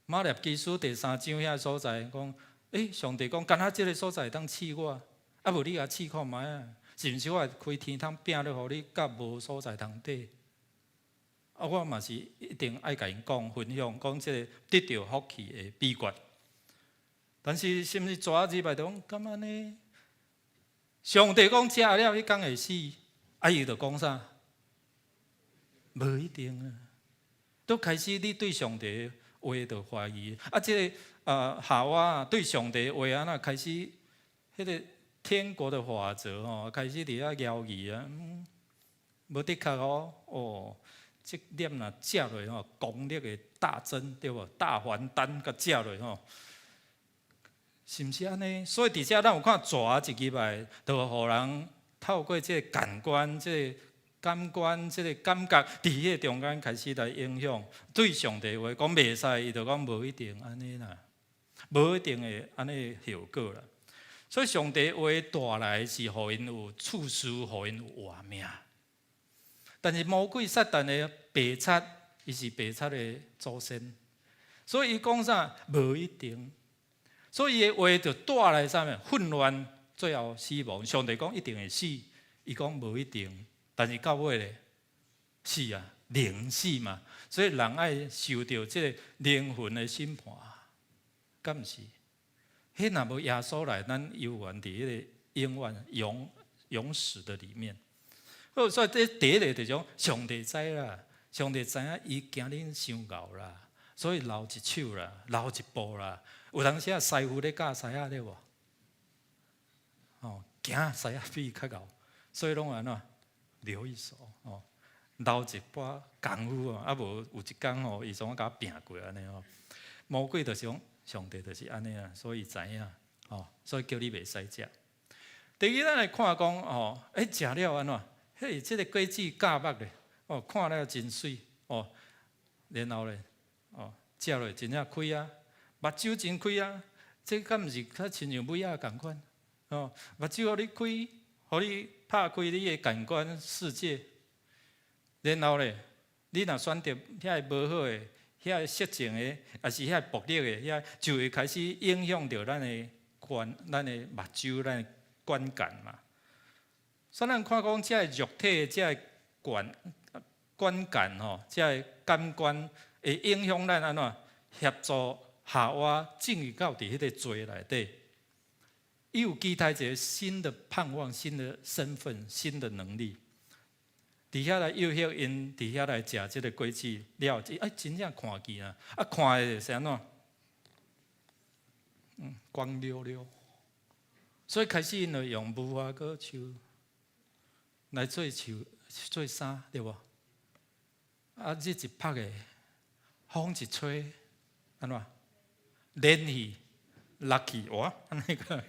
馬拉基書第三章遐所在講，欸，上帝講，干焦這个所在會當試我，啊無你共試看覓啊？是毋是我會開天窗餅落予你，甲無所在通綴？啊，我嘛是一定愛共𪜶講分享，講這个得著福氣的秘訣。但是，是毋是蛇入來就講敢按呢？上帝講食了彼工會死，啊伊就講啥？無一定啊。都開始你對上帝話就懷疑。啊，這个夏娃對上帝話按怎開始，彼个天國的法則吼，開始佇遐搖疑啊，無的確哦，哦，這粒若食落吼，功力會大增，對無？大還丹共食落吼，是毋是按呢？所以佇遮咱有看蛇一入來，就予人透過這個感官、這個感官、這個感覺，佇彼個中間開始來影響。對上帝話講袂使，伊就講無一定按呢啦，無一定會按呢效果啦。所以上帝話帶來是予𪜶有厝事，予𪜶有活命。但是魔鬼撒旦的白賊，伊是白賊的祖先，所以伊講啥無一定。所以伊的話就帶來啥物混亂，最後死亡。上帝講一定會死，伊講無一定，但是到尾咧死啊，靈死嘛。所以人愛受著這個靈魂的審判，敢毋是？彼若無耶穌來，咱猶原佇彼个永遠永永死的裡面。好，所以這第一个就是講，上帝知啦，上帝知影伊驚恁傷𠢕啦，所以留一手啦，留一步啦。有當時啊，師傅咧教師仔對無？哦，驚師仔比伊較𠢕，所以攏按怎留一手哦，留一寡功夫啊，啊無有一工吼，伊總共佮拚過按呢吼。魔鬼就是講，上帝就是按呢啊，所以知影哦，所以叫你袂使食。第二，咱來看講哦，欸，食了按怎？嘿，這个果子咬目咧，哦，看了真媠哦，然後咧，哦，食落真正開啊，目睭真開啊，這敢毋是較親像尾仔仝款？哦，目睭予你開，予你拍開你的感官世界，然後咧，你若選擇遐个無好的，遐个色情的，抑是遐個暴力的，遐就會開始影響著咱的觀、咱的目睭、咱的觀感嘛。所以咱看講，這个肉體、這个觀觀感吼，這个感官會影響咱按怎協助夏娃進入到佇彼个罪內底，伊有期待一个新的盼望、新的身份、新的能力，佇遐來誘惑𪜶，佇遐來食這个果子了，哎，真正看見啊！啊，看的是按怎？光溜溜。所以開始𪜶就用無花果樹來做樹做衫，對無？啊，日一曝的，風一吹，按怎？連去落去，哇！按呢個，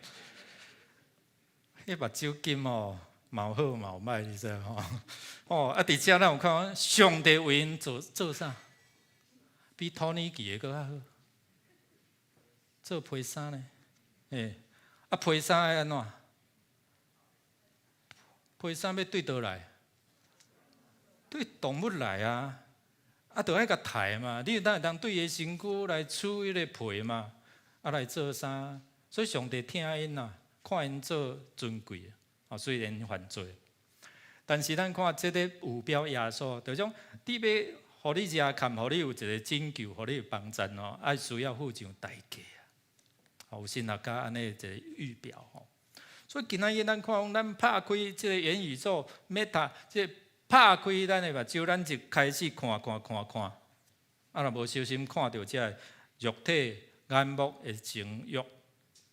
彼目睭金哦，嘛有好嘛有歹，你知吼？哦，啊，佇遮咱有看，上帝為𪜶做做啥？比托尼機的閣較好，做皮衫呢？欸，啊，皮衫愛按怎？皮衫欲對佗來？對動物來啊！啊，著愛共刣嘛。你哪會當對伊身軀來取彼个皮嘛？啊，來做衫。所以上帝疼𪜶啊，看𪜶做尊貴啊，雖然犯罪，但是咱看這个預表耶穌，就講你欲予你遮看，予你有一个拯救，予你有幫贊哦，愛需要付上代價啊。有神學家按呢一个預表吼。所以今仔日咱看講，咱拍開這个元宇宙 Meta，這個拍開咱的目睭，咱就開始看看看看，啊，若無小心看著這个肉體眼目的情慾，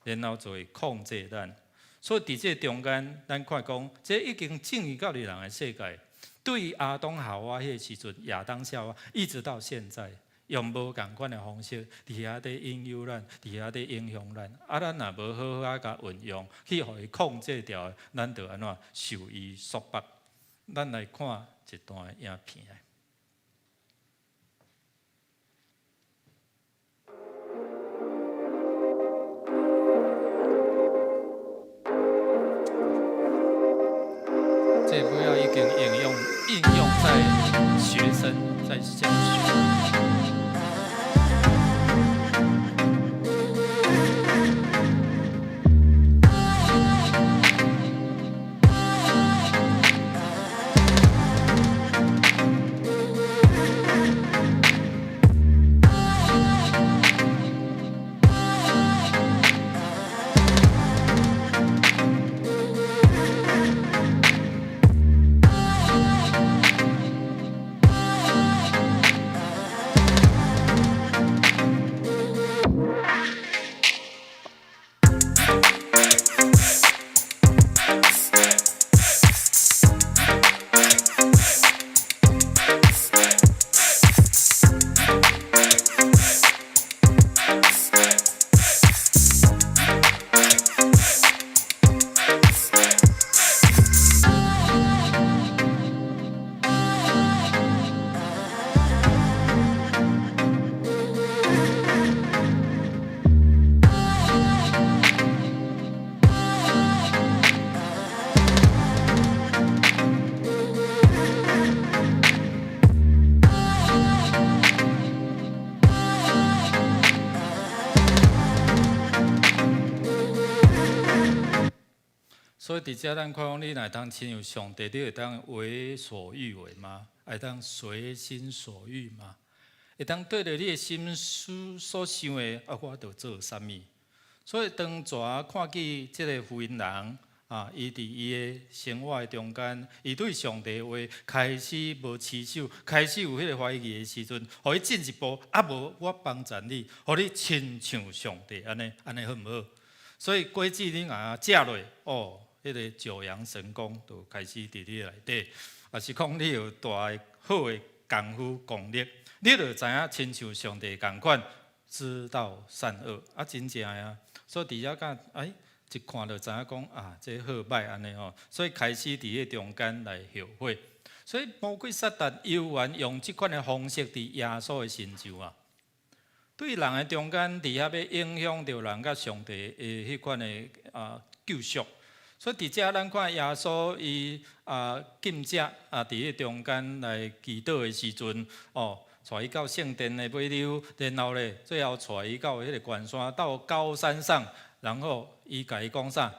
然後就會控制咱。所以佇這个中間，咱看講，這已經進入到佇人的世界。對亞當夏娃彼个時陣，亞當夏娃一直到現在，用無仝款的方式，佇遐咧引誘咱，佇遐咧影響咱。啊，咱若無好好仔共運用，去予伊控制牢，咱就按怎受伊束縛。咱來看一段影片。這尾仔已經應用在學生在教學。所以佇遮咱看講，你若會當親像上帝，你會當為所欲為嗎？會當隨心所欲嗎？會當對著你的心思所想的，啊，我就做啥物？所以當蛇看見這个婦人啊，伊佇伊的生活的中間，伊對上帝話開始無持守，開始有彼个懷疑的時陣，予伊進一步，啊無我幫贊你，予你親像上帝按呢，按呢好毋好？所以果子你若食落，哦，彼个九陽神功就開始佇你內底，抑是講你有大的好的功夫功力，你就知影親像上帝仝款，知道善惡，啊，真正的啊！所以佇遮講，哎，一看就知影講啊，這好歹按呢吼，所以開始佇彼中間來後悔。所以魔鬼撒旦猶原用這款的方式佇耶穌的身上啊，對人的中間佇遐欲影響著人佮上帝的彼款的啊救贖。所以佇遮咱看耶穌伊啊禁食啊，佇彼中間來祈禱的時陣，哦，帶伊到聖殿的尾溜，然後咧，最後帶伊到彼个懸山，到高山上，然後伊共伊講啥？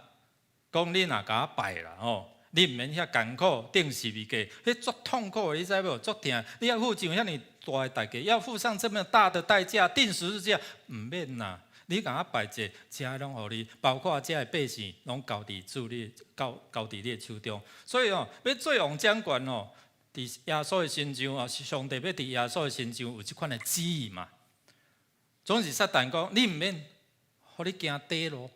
講你若共我拜啦吼，你毋免遐艱苦釘十字架，彼足痛苦的，你知無？足疼，你欲付上遐爾大的代價，要付上這麼大的代價，釘十字架，毋免啦。你共我拜者，這攏予你，包括遮的百姓，攏交佇主你，交佇你的手中。所以哦，欲做王掌權哦，佇耶穌的身上啊，上帝欲佇耶穌的身上有這款的旨意嘛。總是撒旦講，你毋免，予你行短路，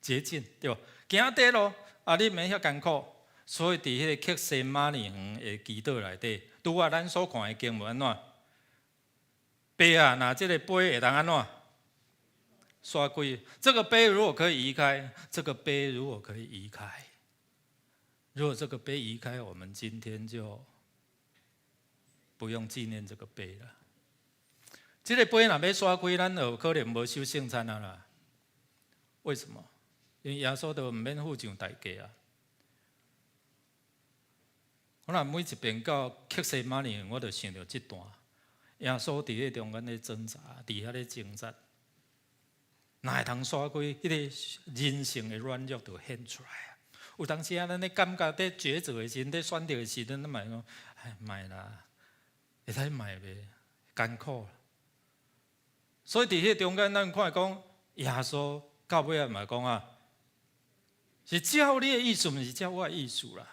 捷徑對無？行短路啊，你毋免遐艱苦。所以佇彼个客西馬尼園的祈禱內底，拄仔咱所看的經文按怎？爸啊，若這个杯會當按怎？刷開。這個杯如果可以移開，這個杯如果可以移開，如果這個杯移開，我們今天就不用紀念這個杯了。這个杯若欲刷開，咱就可能無守聖餐啊啦。為什麼？因為耶穌都毋免付上代價啊。我若每一遍到客西馬尼園，我就想著這段，耶穌佇彼中間咧掙扎，佇遐咧掙扎，若會通刷開，彼个人性的軟弱就顯出來啊。有當時啊，咱咧感覺佇抉擇的時陣，佇選擇的時陣，咱嘛會講，唉，莫啦，會使莫袂艱苦。所以佇彼个中間，咱看講耶穌到尾仔嘛講啊，是照你的意思，毋是照我的意思啦。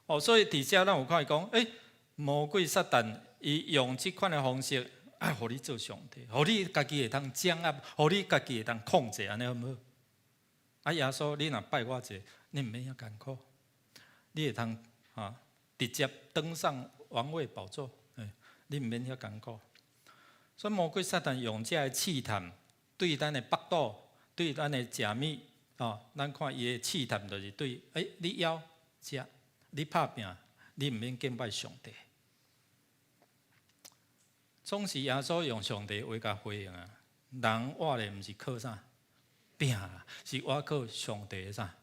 哦，所以佇遮咱有看伊講，欸，魔鬼撒旦伊用這款的方式，啊，予你做上帝，予你家己會當掌握，予你家己會當控制，按呢好毋好？啊，耶穌，你若拜我一下，你毋免遐艱苦，你會通啊直接登上王位寶座，欸，你毋免遐艱苦。所以魔鬼撒旦用這个試探，對咱的腹肚，對咱的食物，哦，咱看伊的試探就是對，欸，你枵食，你拍拚，你毋免敬拜上帝。總是耶穌用上帝話共回應啊，人活咧毋是靠啥餅，是活靠上帝的啥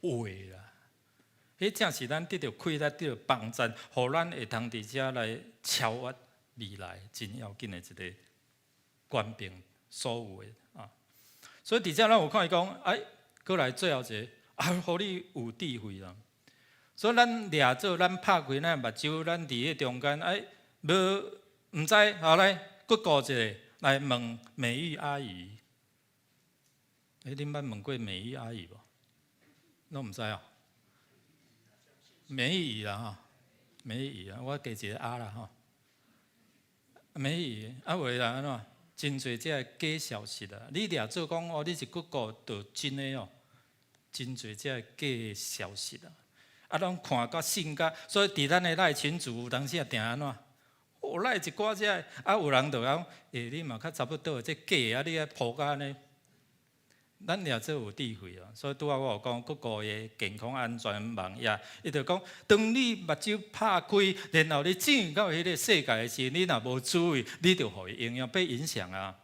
話啦。彼正是咱得著氣力、得著幫贊，予咱會通佇遮來超越未來真要緊的一个權柄所有的啊。所以佇遮咱有看伊講，哎，閣來最後一个，啊，予你有智慧啦。所以咱掠做，咱拍開咱目睭，咱佇彼中間，哎，無毋知，好來，閣顧一下來問美玉阿姨。欸，恁捌問過美玉阿姨無？攏毋知哦。美玉啦吼，美玉啊，我加一个阿啦吼。美玉啊，有的人按怎？真濟這个假消息啊！你掠做講哦，你是 Google 就真的哦，真濟這个假消息啊！啊，攏看甲信甲，所以佇咱的賴群組有當時也定按怎？哦，賴一寡這个，啊，有人就講，欸，你嘛較差不多，這假啊，你愛鋪甲按呢？咱掠做有智慧啊，所以拄仔我有講，Google 的健康安全網頁，伊就講，當你目睭拍開，然後你進入到彼个世界的時，你若無注意，你就予伊影響，被影響啊。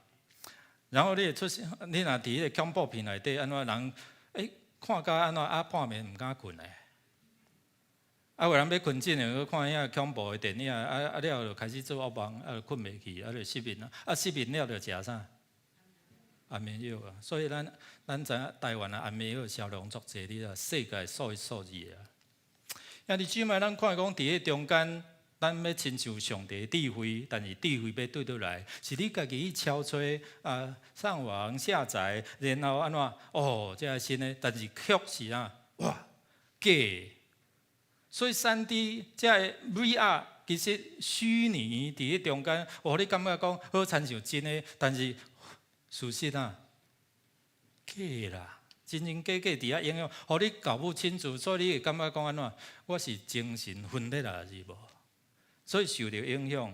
然後你會出現，你若佇彼个恐怖片內底，按怎人，欸，看甲按怎啊半暝毋敢睏咧。啊，有人欲睏進前，閣看遐恐怖的電影，啊啊了就開始做惡夢，啊就睏袂去，啊就失眠啊，啊失眠了就食啥？安眠藥啊。所以咱知影台灣的安眠藥銷量足濟，你啊世界數一數二的啊。兄弟姊妹，咱看講佇彼中間，咱欲親像上帝的智慧，但是智慧欲對佗來？是你家己去敲揣啊，上網下載，然後按怎？哦，這個新的，但是卻是啊，哇，假的。所以3D 這个 VR 其實虛擬佇彼中間，哦，你感覺講好親像真的，但是事實啊，假啦。真真假假佇遐影響，予你搞不清楚，所以你會感覺講按怎？我是精神分裂啊，是無？所以受著影響，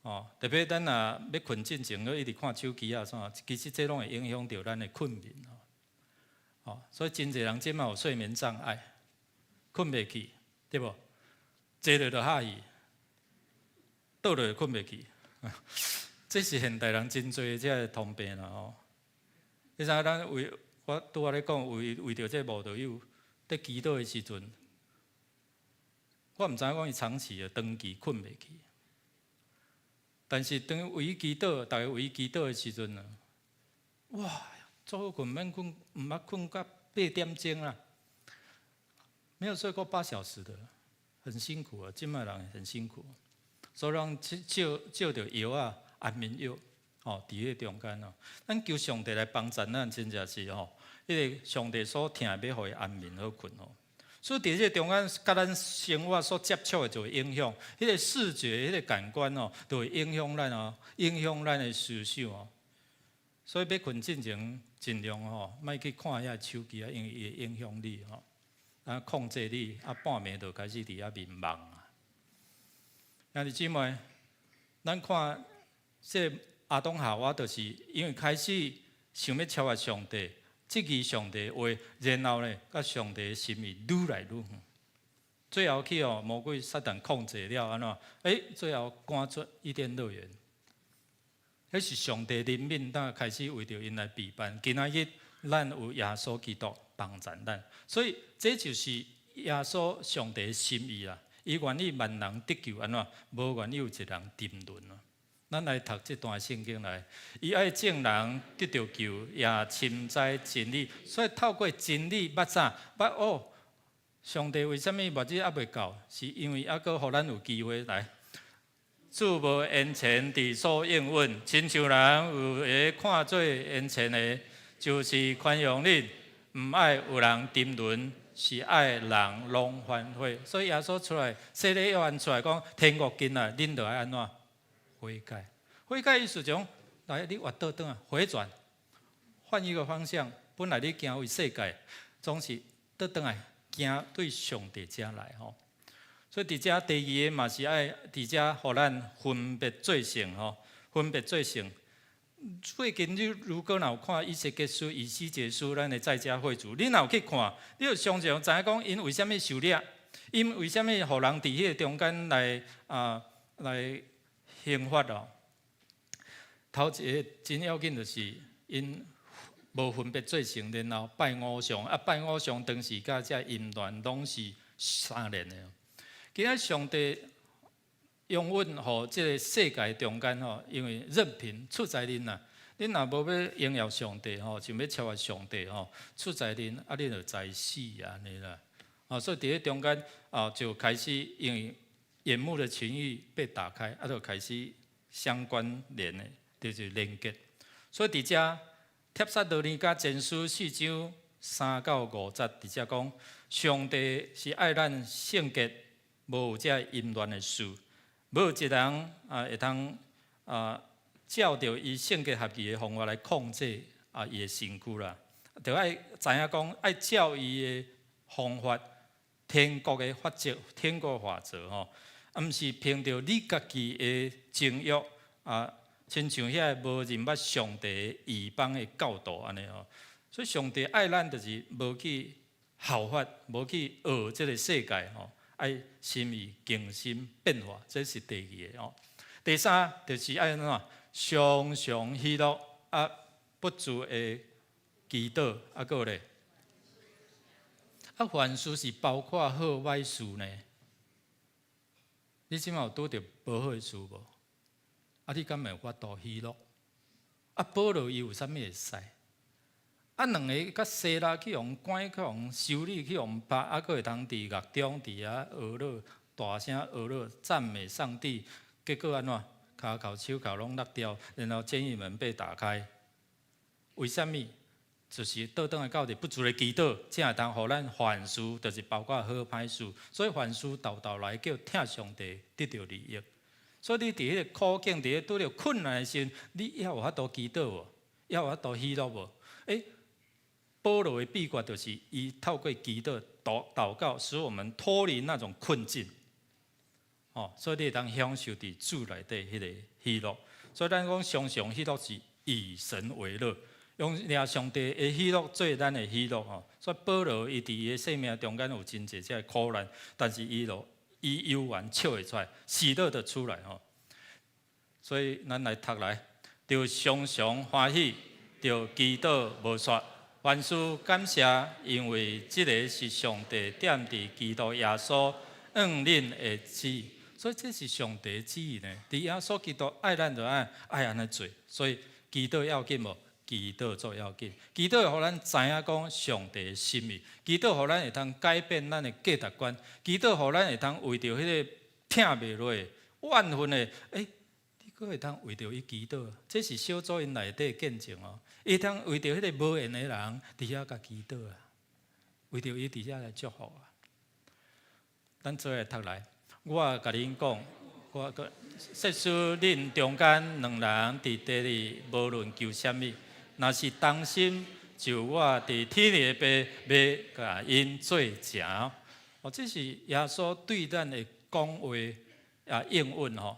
哦，特別咱若欲睏進前，閣一直看手機啊啥，其實這攏會影響著咱的睏眠哦。哦，所以真濟人這馬有睡眠障礙，睏袂去，對無？坐落就哈去，倒落就睏袂去，這是現代人真濟這个通病啦吼。你知影咱為我拄仔咧講，為著這慕道友佇祈禱的時陣，我毋知影講伊長期的長期睏袂去，但是當為伊祈禱，逐家為伊祈禱的時陣啊，哇，足好睏，免睏，毋捌睏到8點鐘啦，沒有睡過8小時的，很辛苦啊，這擺人很辛苦，所以咱借借著藥啊，安眠藥，吼，佇彼中間哦，咱求上帝來幫助咱，真正是吼，彼個上帝所疼欲予伊安眠好睏吼。所以佇這個中間，佮咱生活所接觸的就會影響，彼個視覺、彼個感官哦，就會影響咱哦，影響咱的思想哦。所以欲睏進前，盡量吼，莫去看遐手機啊，因為伊會影響你吼，啊控制你，啊半暝就開始佇遐眠夢啊。兄弟姊妹，咱看這亞當夏娃，就是因為開始想欲超越上帝，質疑上帝話，然後呢，佮上帝的心意愈來愈遠。最後去予魔鬼撒旦控制了，按怎？最後趕出伊甸樂園。彼是上帝憐憫，當開始為著𪜶來備辦。今仔日咱有耶穌基督幫助咱，所以這就是耶穌上帝的心意啦。伊願意萬人得救，按怎？無願意有一人沉淪啊！咱來讀這段聖經來，伊愛眾人得著救，也深知真理。所以透過真理捌啥？捌哦，上帝為啥物末日猶未到？是因為猶閣予咱有機會來。主無延遲佇所應允，親像人有的看做延遲的，就是寬容恁，毋愛有人沉淪，是愛人攏反悔。所以耶穌出來，洗禮約翰出來講，天國近啊，恁著愛按怎？悔改，悔改意思講，來你越倒轉來，回轉，換一個方向。本來你行為世界，總是倒轉來行對上帝遮來吼。所以佇遮第二个嘛是愛佇遮予咱分別做聖吼，分別做聖。最近你如果若有看以西結書、以西結書，咱的在家會主，你若有去看，你就常常知影講，𪜶為啥物受掠？𪜶為啥物予人佇彼个中間來啊來刑罰哦？頭一个真要緊就是𪜶無分別做聖，然後拜偶像，啊拜偶像當時佮這淫亂攏是相連的。今仔上帝容允予這个世界中間吼，因為任憑出在恁啦，恁若無欲榮耀上帝吼，想欲超越上帝吼，出在恁啊，恁就知死按呢啦。啊，所以佇咧中間啊，就開始因為眼目的情慾被打開，啊，就開始相關聯的，就是連結。所以佇遮帖撒羅尼迦前書4章3到5節，佇遮講，上帝是愛咱聖潔，無有這淫亂的事，無有一人啊會通啊照著伊聖潔合宜的方法來控制啊伊的身軀啦。著愛知影講，愛照伊的方法，天國的法則、天國法則吼，啊，毋是憑著你家己的情慾啊，親像遐個無認捌上帝異邦的教導按呢吼。所以上帝愛咱，就是無去效法，無去學這个世界吼，愛心意更新變化，這是第二个吼。第三就是愛按怎，常常喜樂啊，不住的祈禱啊，閣有咧。啊，凡事是包括好歹事呢？你這馬有拄著無好的事無？啊，你敢會有法度喜樂？啊，保羅伊有啥物會使？啊，兩个佮西拉去予關，去予修理，去予拍，啊，閣會通佇獄中佇遐呵咾，大聲呵咾讚美上帝。結果按怎？跤銬手銬攏落掉，然後監獄門被打開。為啥物？就是倒轉來到佇不住的祈禱，才會當予咱凡事，就是包括好歹事。所以凡事沓沓來叫疼上帝得著利益。所以你佇彼個苦境，佇咧拄著困難的時陣，你猶有法度祈禱無？猶有法度喜樂無？欸，保羅的秘訣就是伊透過祈禱、禱告，使我們脫離那種困境。哦，所以你會當享受佇主內底彼個喜樂。所以咱講常常喜樂是以神為樂，用掠上帝的喜樂做咱的喜樂吼。所以保羅伊佇伊的生命中間有真濟這个苦難，但是伊就伊猶原笑會出來，喜樂的出來吼。所以咱來讀來，著常常歡喜，著祈禱無煞，凡事感謝，因為這个是上帝踮佇基督耶穌向恁的旨意。所以這是上帝旨意呢。佇耶穌基督愛咱就愛愛按呢做，所以祈禱要緊無？祈禱足要緊。祈禱會予咱知影講上帝的心意，祈禱予咱會通改變咱的價值觀，祈禱予咱會通為著彼個疼袂落的怨恨的，欸，你閣會通為著伊祈禱，這是小組𪜶內底見證哦。伊通為著彼個無緣的人，佇遐共祈禱啊，為著伊佇遐來祝福啊。咱做伙來讀來，我共恁講，我閣設使恁中間兩人佇地裡無論求啥物，若是同心，就我佇天裡的父欲共𪜶做成。哦，這是耶穌對咱的講話啊應允吼。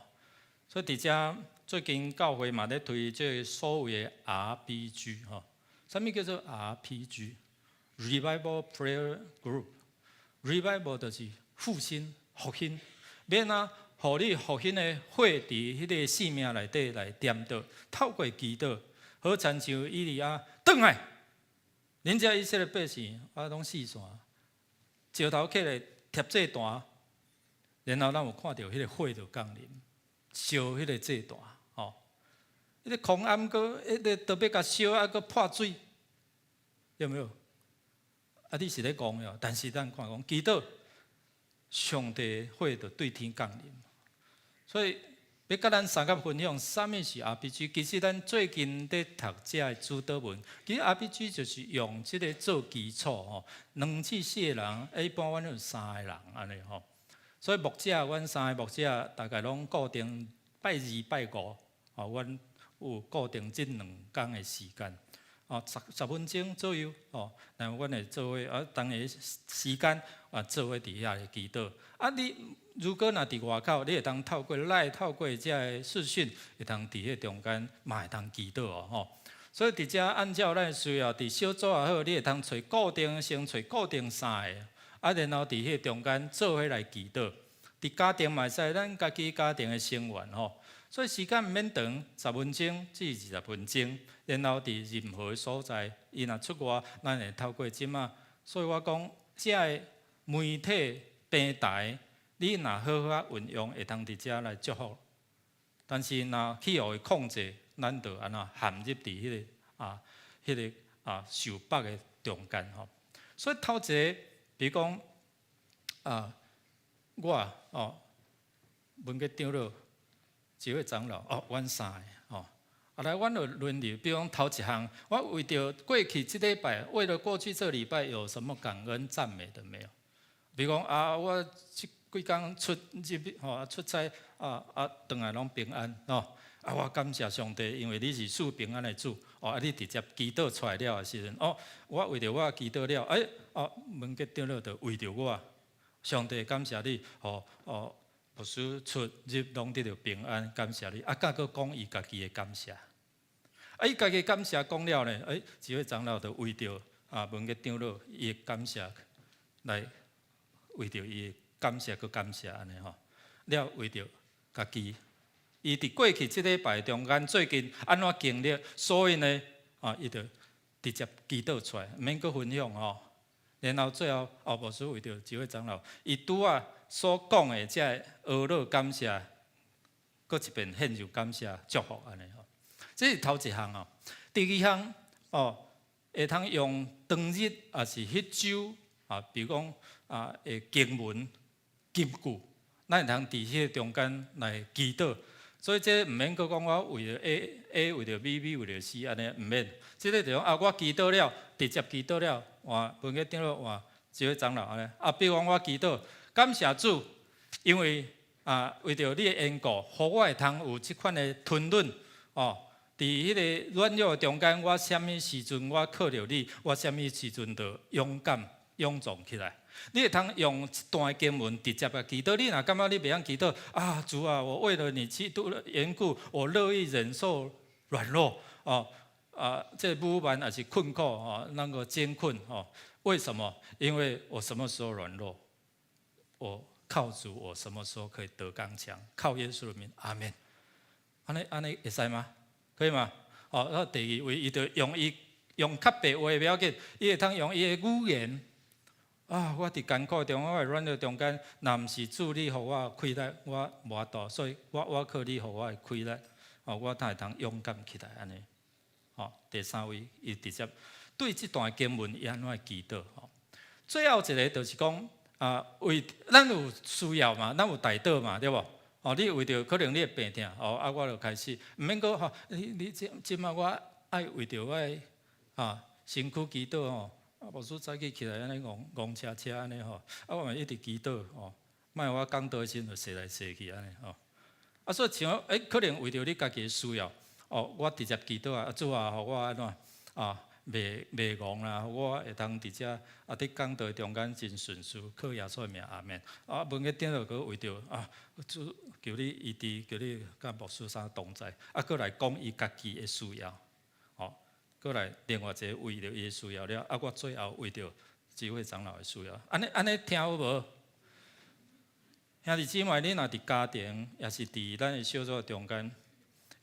所以佇遮最近教會嘛咧推這个所謂的 RPG 吼。啥物叫做 RPG？Revival Prayer Group。Revival 就是復興、復興，欲按怎予你復興的火佇彼个生命內底來點著，透過祈禱，好親像以利亞轉來，恁遮以色列百姓，我攏四散，石頭起來疊祭壇，然後咱有看著彼个火就降臨，燒彼个祭壇，吼，彼个空庵閣彼个都欲共燒啊，閣潑水，有沒有？啊，你是咧講喲，但是咱看講祈禱，上帝火就對天降臨，所以欲共咱相佮分享，啥物是 RPG？其實咱最近佇讀這个主禱文，其實 RPG 就是用這个做基礎吼，兩至四个人，一般阮有三个人按呢吼。所以牧者，阮三个牧者大概攏固定拜二、拜五，吼，阮有固定這兩工的時間，哦，十分鐘左右，哦，然後阮會做伙啊，當个時間啊，做伙佇遐來祈禱。啊，你如果若佇外口，你會當透過 LINE 透過這个視訊，會當佇彼中間嘛會當祈禱哦，吼。所以佇遮按照咱的需要，佇小組也好，你會當揣固定先揣固定三个，啊，然後佇彼個中間做伙來祈禱。佇家庭嘛會使，咱家己家庭的成員吼。所以時間毋免長，十分鐘至20分鐘，然後佇任何所在，伊若出外，咱會透過這馬。所以我講，這个媒體平台，你若好好仔運用，會當佇遮來祝福。但是若去予伊控制，咱就按怎陷入佇彼個受縛的中間吼。所以頭一个，比如講啊，我哦，文傑長老，一位長老哦，阮三个吼。啊來，阮就輪流，比如講頭一項，我為著過去這禮拜，為了過去這禮拜有什麼感恩讚美的沒有？比如講啊，我這幾工出入吼出差啊啊，轉來攏平安吼。啊，我感謝上帝，因為你是賜平安的主。哦，啊，你直接祈禱出來了的時陣，哦，我為著我祈禱了，欸，哦，文傑長老就為著我，上帝感謝你，哦哦，牧師出入攏得著平安，感謝你。啊，閣閣講伊家己的感謝。啊，伊家己感謝講了呢，欸，這位長老就為著啊文傑長老伊的感謝來為著伊的感謝閣感謝按呢吼，了為著家己，伊佇過去這禮拜中間最近按怎經歷，所以呢，啊，伊就直接祈禱出來，毋免閣分享吼。然後最後，哦，牧師為著這位長老，伊拄仔所講的這个呵咾感謝，閣一遍獻上感謝祝福按呢吼。這是頭一項哦。第二項哦，會通用當日抑是彼週啊，比如講啊，的經文金句，咱會通佇彼个中間來祈禱。所以這毋免閣講我為著 A，A 為著 B，B 為著 C 按呢毋免。這个就講啊，我祈禱了，直接祈禱了，換分個長老換這位長老按呢。啊，比如講我祈禱，感謝主，因為啊，為著你的緣故，予我會通有這款的吞忍哦。佇彼个軟弱中間，我啥物時陣我靠著你，我啥物時陣就勇敢勇壯起來。你會通用一段經文直接來祈禱。你若感覺你袂曉祈禱啊，主啊，我為了你基督的緣故，我樂意忍受軟弱哦啊，這侮慢抑是困苦哦，那個艱困哦。為什麼？因為我什麼時候軟弱，我靠主，我什麼時候可以得剛強？靠耶穌的名，阿門。按呢按呢會使嗎？可以嗎？哦，那第二位，伊就用伊用較白話袂要緊，伊會通用伊的語言。啊！我佇艱苦中，我的軟弱中間，若毋是主你予我氣力，我無法度，所以我靠你予我的氣力，哦，我才會通勇敢起來按呢。哦，第三位，伊直接對這段經文伊按怎祈禱？吼，最後一个就是講啊，為咱有需要嘛，咱有代禱嘛，對無？哦，你為著可能你的病痛，哦，啊，我就開始毋免閣吼，你你這這馬我愛為著我的啊身軀祈禱吼。啊，牧師早起起來按呢戇戇車車按呢吼，啊，我嘛一直祈禱吼，莫我講道時陣就踅來踅去按呢吼。啊，所以像可能為著你家己的需要，哦，我直接祈禱啊，主啊，予我按怎啊，袂袂戇啦，予我會通佇遮啊，佇講道中間真順遂，靠耶穌的名，阿門。啊，文個頂落閣為著啊，主求你醫治，求你佮牧師啥同在，啊，閣來講伊家己的需要。閣來另外一个為著伊的需要了，啊，我最後為著智慧長老的需要，按呢按呢聽有無？兄弟姊妹，你若佇家庭，抑是佇咱的小組中間，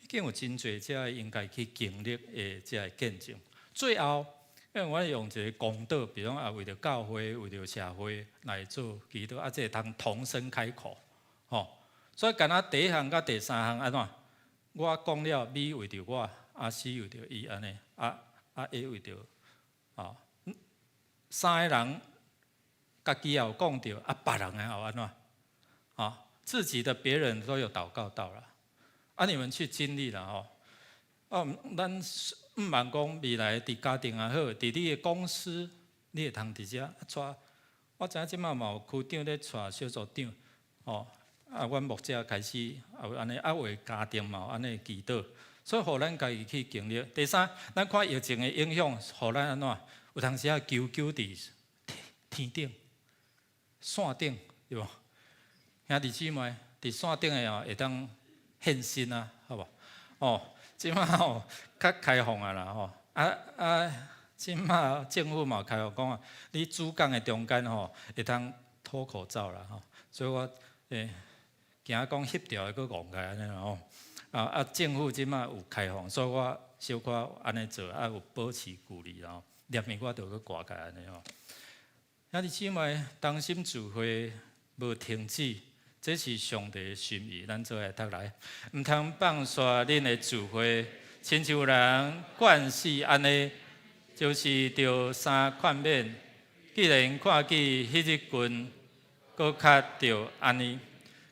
已經有真濟這應該去經歷的這个見證。最後，因為我用一个公禱，比如講啊，為著教會、為著社會來做祈禱，啊，這會通同聲開口，吼。所以，敢若第一項佮第三項按怎？我講了，B 為著我。啊，C 為著伊按呢，啊啊 A 為著，啊，三个人家己也有講著，啊別人也有按怎？啊，自己的別人都有禱告到了，啊，你們去經歷了吼，啊，咱毋茫講未來佇家庭也好，佇你的公司，你會通佇遮帶。我知影這馬嘛有區長咧帶小組長，吼，啊，阮牧者開始也有按呢，啊，為家庭嘛有按呢祈禱。所以，予咱家己去經歷。第三，咱看疫情的影響，予咱按怎？有當時啊，求救佇天頂、線頂，對無？兄弟姊妹，佇線頂的哦，會當現身啊，好無？哦，這馬吼較開放啊啦吼，啊啊，這馬政府嘛開放講啊，你主講的中間吼會當脫口罩啦吼，所以我驚講翕著會閣戇起來按呢吼。啊啊！政府這馬有開放，所以我小可按呢做，啊有保持距離吼，連面我就閣掛起來按呢吼。兄弟姊妹，同心聚會無停止，這是上帝的心意，咱做伙來讀來，毋通放煞恁的聚會，親像有人慣勢按呢，就是著相勸勉。既然看見彼日近，閣較著按呢。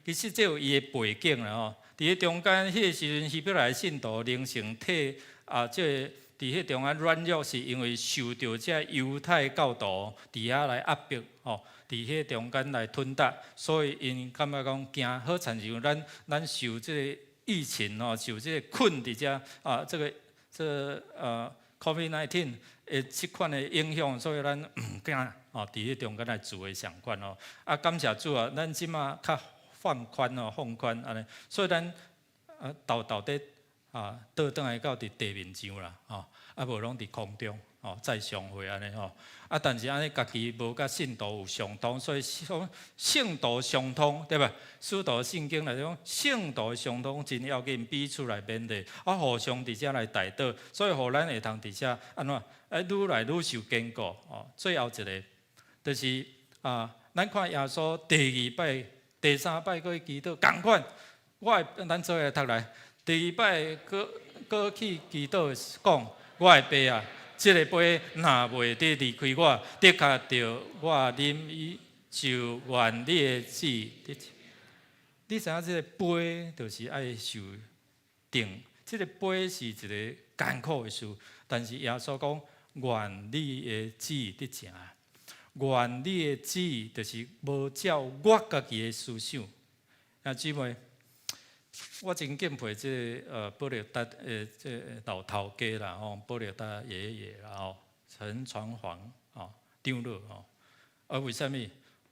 其實這有伊的背景啦吼。佇彼中間，彼个時陣，希伯來信徒靈性體啊，這个佇彼中間軟弱，是因為受著這猶太教徒佇遐來壓迫，吼，佇彼中間來吞打，所以𪜶感覺講驚，好親像咱受這个疫情吼，受這个困佇遮啊，這个這COVID-19 的這款的影響，所以咱毋敢吼，佇彼中間來聚會相款吼。啊，感謝主啊，咱這馬較放寬哦，放寬按呢，所以咱啊，沓沓佇啊，倒轉來到佇地面上啦，吼，啊無攏佇空中，吼，再相會按呢吼。啊，但是按呢家己無佮信徒有相通，所以講聖徒相通，對吧？使徒信經來講，聖徒相通真要緊，彼此來勉勵，啊，互相佇遮來代禱，所以予咱會通佇遮按怎？哎，愈來愈受堅固哦。最後一个就是啊，咱看耶穌第二擺、第三擺閣去祈禱，仝款，我會咱做伙來讀來。第二擺閣閣去祈禱講：我的爸啊，這个杯若袂得離開我，的確著我啉伊，就願你的旨意得成。你知影這个杯就是愛受定，這个杯是一个艱苦的事，但是耶穌講願你的旨意得成。願你的旨意就是無照我家己的思想。兄姊妹，我真敬佩這个保勒達的這个老頭家啦吼，保勒達爺爺啦吼，陳傳煌吼長老吼。啊，為啥物？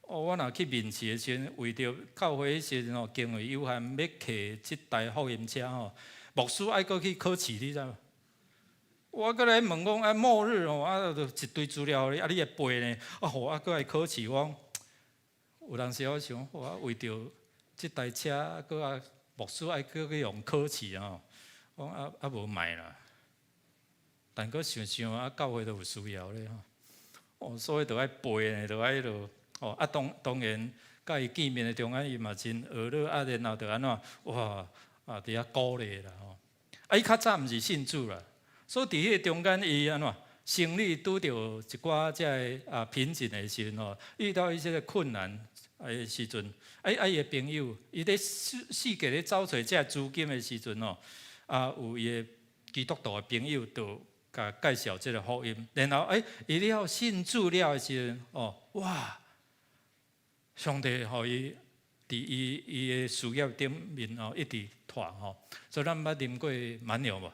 哦，我若去面試的時陣，為著教會彼時陣吼，經費有限，欲提這台福音車吼，牧師愛閣去考試，你知無？我閣來問講啊，末日吼，啊，就一堆資料予你，啊，你會背呢？啊吼，啊，閣愛考試，我講有當時我想，我為著這台車，閣啊牧師愛閣去予考試吼，我講啊啊無賣啦。但閣想想啊，教會都有需要咧吼，哦，所以著愛背呢，著愛彼落。哦，啊當然，佮伊見面的中間，伊嘛真和樂啊，然後就按怎，哇，啊，佇遐鼓勵啦吼。啊，伊較早毋是信主啦，所以佇彼個中間，伊按怎，生理拄著一寡這个啊瓶頸的時陣吼，遇到一些困難的時陣，啊啊伊的朋友，伊咧四界咧走揣這个資金的時陣吼，啊有伊的基督徒的朋友就共介紹這个福音，然後欸，伊了信主了的時陣，哦，哇！上帝予伊佇伊的事業頂面哦，一直帶吼，所以咱捌啉過蠻牛無？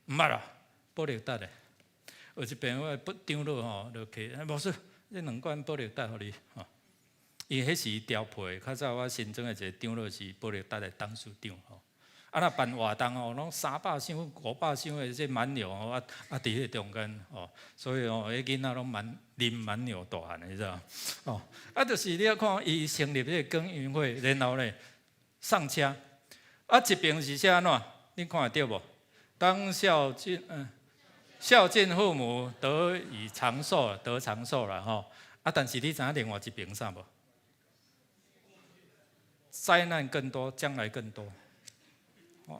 毋捌啊，保力達的。有一遍我的長老吼，就去，牧師，這兩罐保力達予你吼。伊彼時調配，較早我新莊的一个長老是保力達的董事長吼。啊，若辦活動吼，攏300箱、500箱的這蠻牛吼，啊啊佇彼个中間吼，所以吼，彼囡仔攏蠻啉蠻牛大漢的，你知無？哦，啊，就是你看伊成立這个耕耘會，然後咧上車，啊，一邊是寫按怎？你看會著無？當孝敬父母，得以長壽，得長壽啦吼。啊，但是你知影另外一邊啥無？災難更多，將來更多。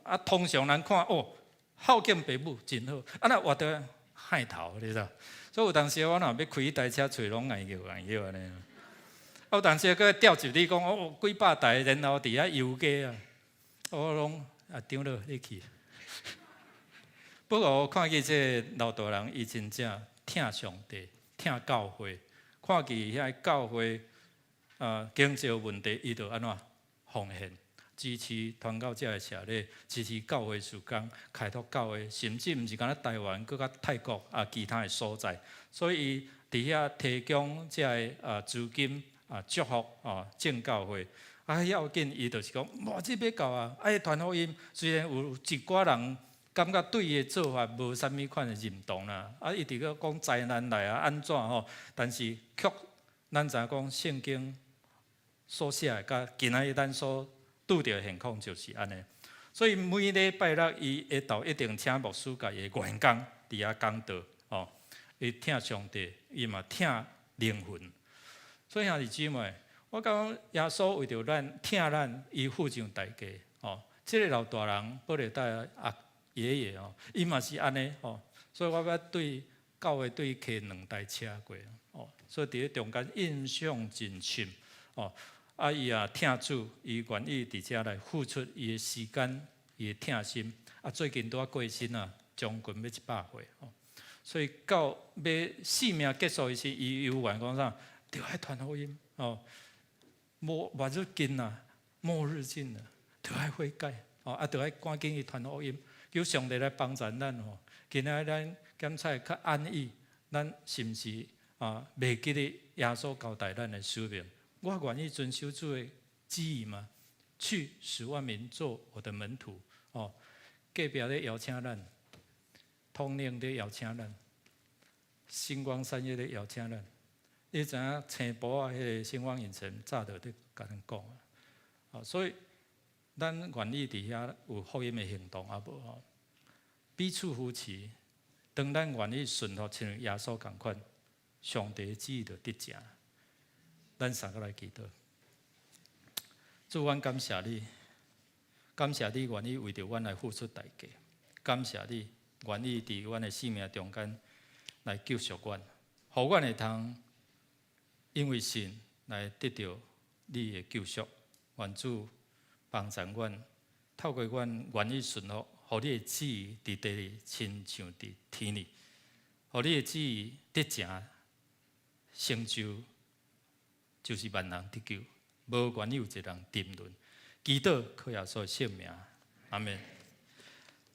啊，通常人看哦，孝敬爸母真好，啊，若活得害頭，你知無？所以有當時我若欲開彼台車出去，攏𠢕叫𠢕叫按呢。啊，有當時閣調集你講哦，幾百台，然後佇遐遊街啊，我攏啊長老你去。不過我看見這个老大人，伊真正疼上帝，疼教會，看見遐教會啊經濟有問題，伊就按怎奉獻。支持傳教者的社禮，支持教會事工，開拓教會，甚至毋是干焦台灣，閣較泰國啊其他的所在。所以伊佇遐提供這个啊資金啊祝福啊正教會。啊要緊，伊就是講，哇，這欲到啊！啊，傳福音雖然有一寡人感覺對伊的做法無啥物款的認同啦，啊，一直閣講災難來啊按怎吼，但是卻咱知影講聖經所寫的，佮今仔日咱所拄著的現況就是按呢，所以每禮拜六伊下晝一定請牧師共伊的員工佇遐講道，哦，伊疼上帝，伊嘛疼靈魂。所以兄弟姊妹，我感覺耶穌為著咱疼咱，伊付上代價，哦，這个老大人保勒達阿爺爺哦，伊嘛是按呢，哦，所以我捌對教會對伊騎兩台車過，哦，所以佇咧中間印象真深，哦。啊！伊也疼主，伊願意佇遮來付出伊的時間、伊的疼心。啊，最近拄仔過身啊，將近欲100歲吼。所以到欲性命結束的時，伊猶原講啥？著愛傳福音哦。末日近啊，末日近啊，著愛悔改哦。啊，著愛趕緊去傳福音，求上帝來幫助咱吼。今仔日咱檢查較安逸，咱是毋是啊？袂記得耶穌交代咱的使命？我願意遵守主的旨意嗎？去使萬民做我的門徒。哦，隔壁咧邀請咱，統領咧邀請咱，星光三月咧邀請咱。你知影青埔仔彼个星光影城早就咧共咱講啊。所以咱願意佇遐有福音的行動啊無吼？彼此扶持，當咱願意順服，親像耶穌仝款，上帝的旨意就得成。咱三個來祈禱，主，阮感謝你，感謝你願意為著阮來付出代價，感謝你願意佇阮的生命中間來救贖阮，予阮會通因為信來得著你的救贖。願主幫助阮，透過阮願意順服，予你的旨意佇地裡親像佇天裡，予你的旨意得成成就，就是萬人得救，無願意有一個人沉淪。祈禱靠耶穌的聖名，阿門。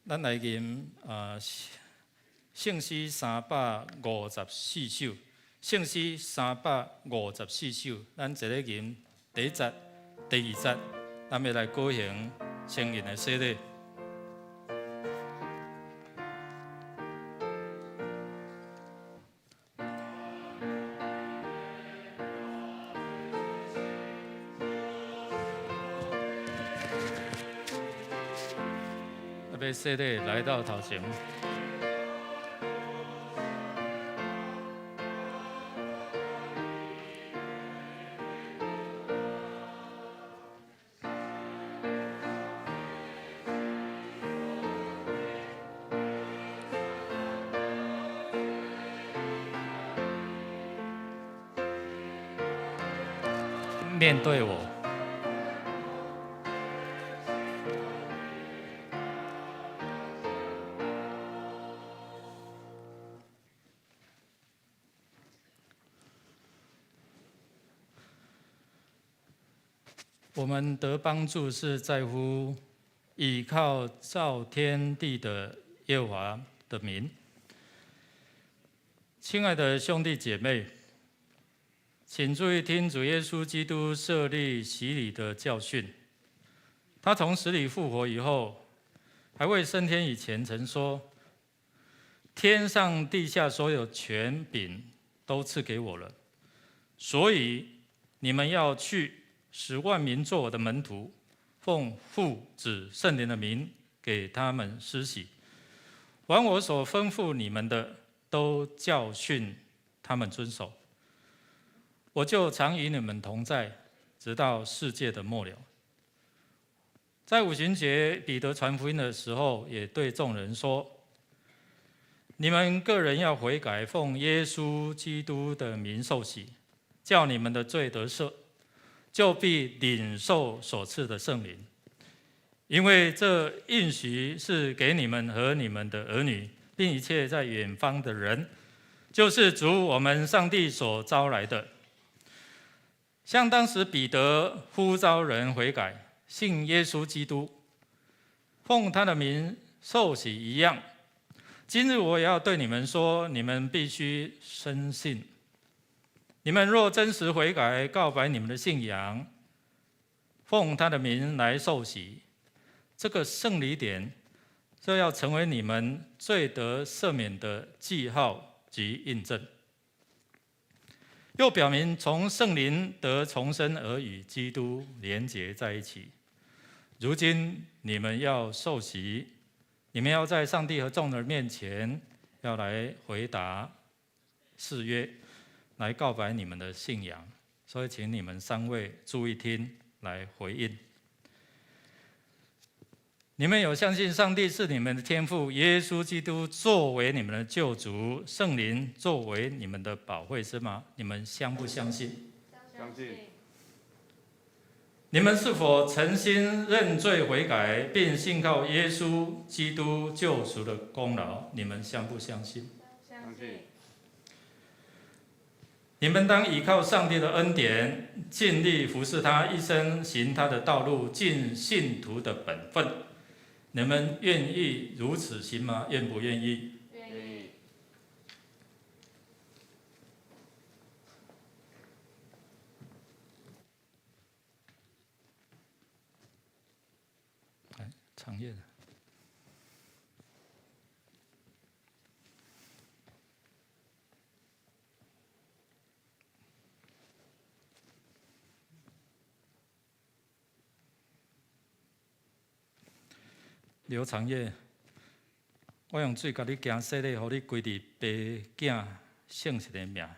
咱來吟聖詩354首，聖詩三百五十四首，咱一个吟第一節、第二節，咱欲來舉行成人的洗禮。欲洗禮來到頭前。面對我。我們得幫助是在乎倚靠造天地的耶和華的名。親愛的兄弟姐妹，請注意聽主耶穌基督設立洗禮的教訓。他從死裡復活以後，還未升天以前，曾說：天上地下所有權柄都賜給我了，所以你們要去，使萬民做我的門徒，奉父子聖靈的名給他們施洗，凡我所吩咐你們的，都教訓他們遵守。我就常與你們同在，直到世界的末了。在五旬節，彼得傳福音的時候，也對眾人說：你們各人要悔改，奉耶穌基督的名受洗，叫你們的罪得赦，就必領受所賜的聖靈，因為這應許是給你們和你們的兒女，並一切在遠方的人，就是主我們上帝所召來的。像當時彼得呼召人悔改，信耶穌基督，奉他的名受洗一樣，今日我也要對你們說，你們必須深信。你們若真實悔改，告白你們的信仰，奉他的名來受洗，這個聖禮典就要成為你們罪得赦免的記號及印證，又表明從聖靈得重生而與基督連結在一起。如今你們要受洗，你們要在上帝和眾人面前要來回答誓約，來告白你們的信仰，所以請你們三位注意聽，來回應。你們有相信上帝是你們的天父，耶穌基督作為你們的救主，聖靈作為你們的保惠師嗎？你們相不相信？相信。你們是否誠心認罪悔改，並信靠耶穌基督救贖的功勞？你們相不相信？相信。你們當倚靠上帝的恩典，盡力服侍他，一生行他的道路，盡信徒的本分。你們願意如此行嗎？願不願意？願意。來，長葉。劉長業，我用水共你行洗禮，予你歸佇爸囝聖神的名。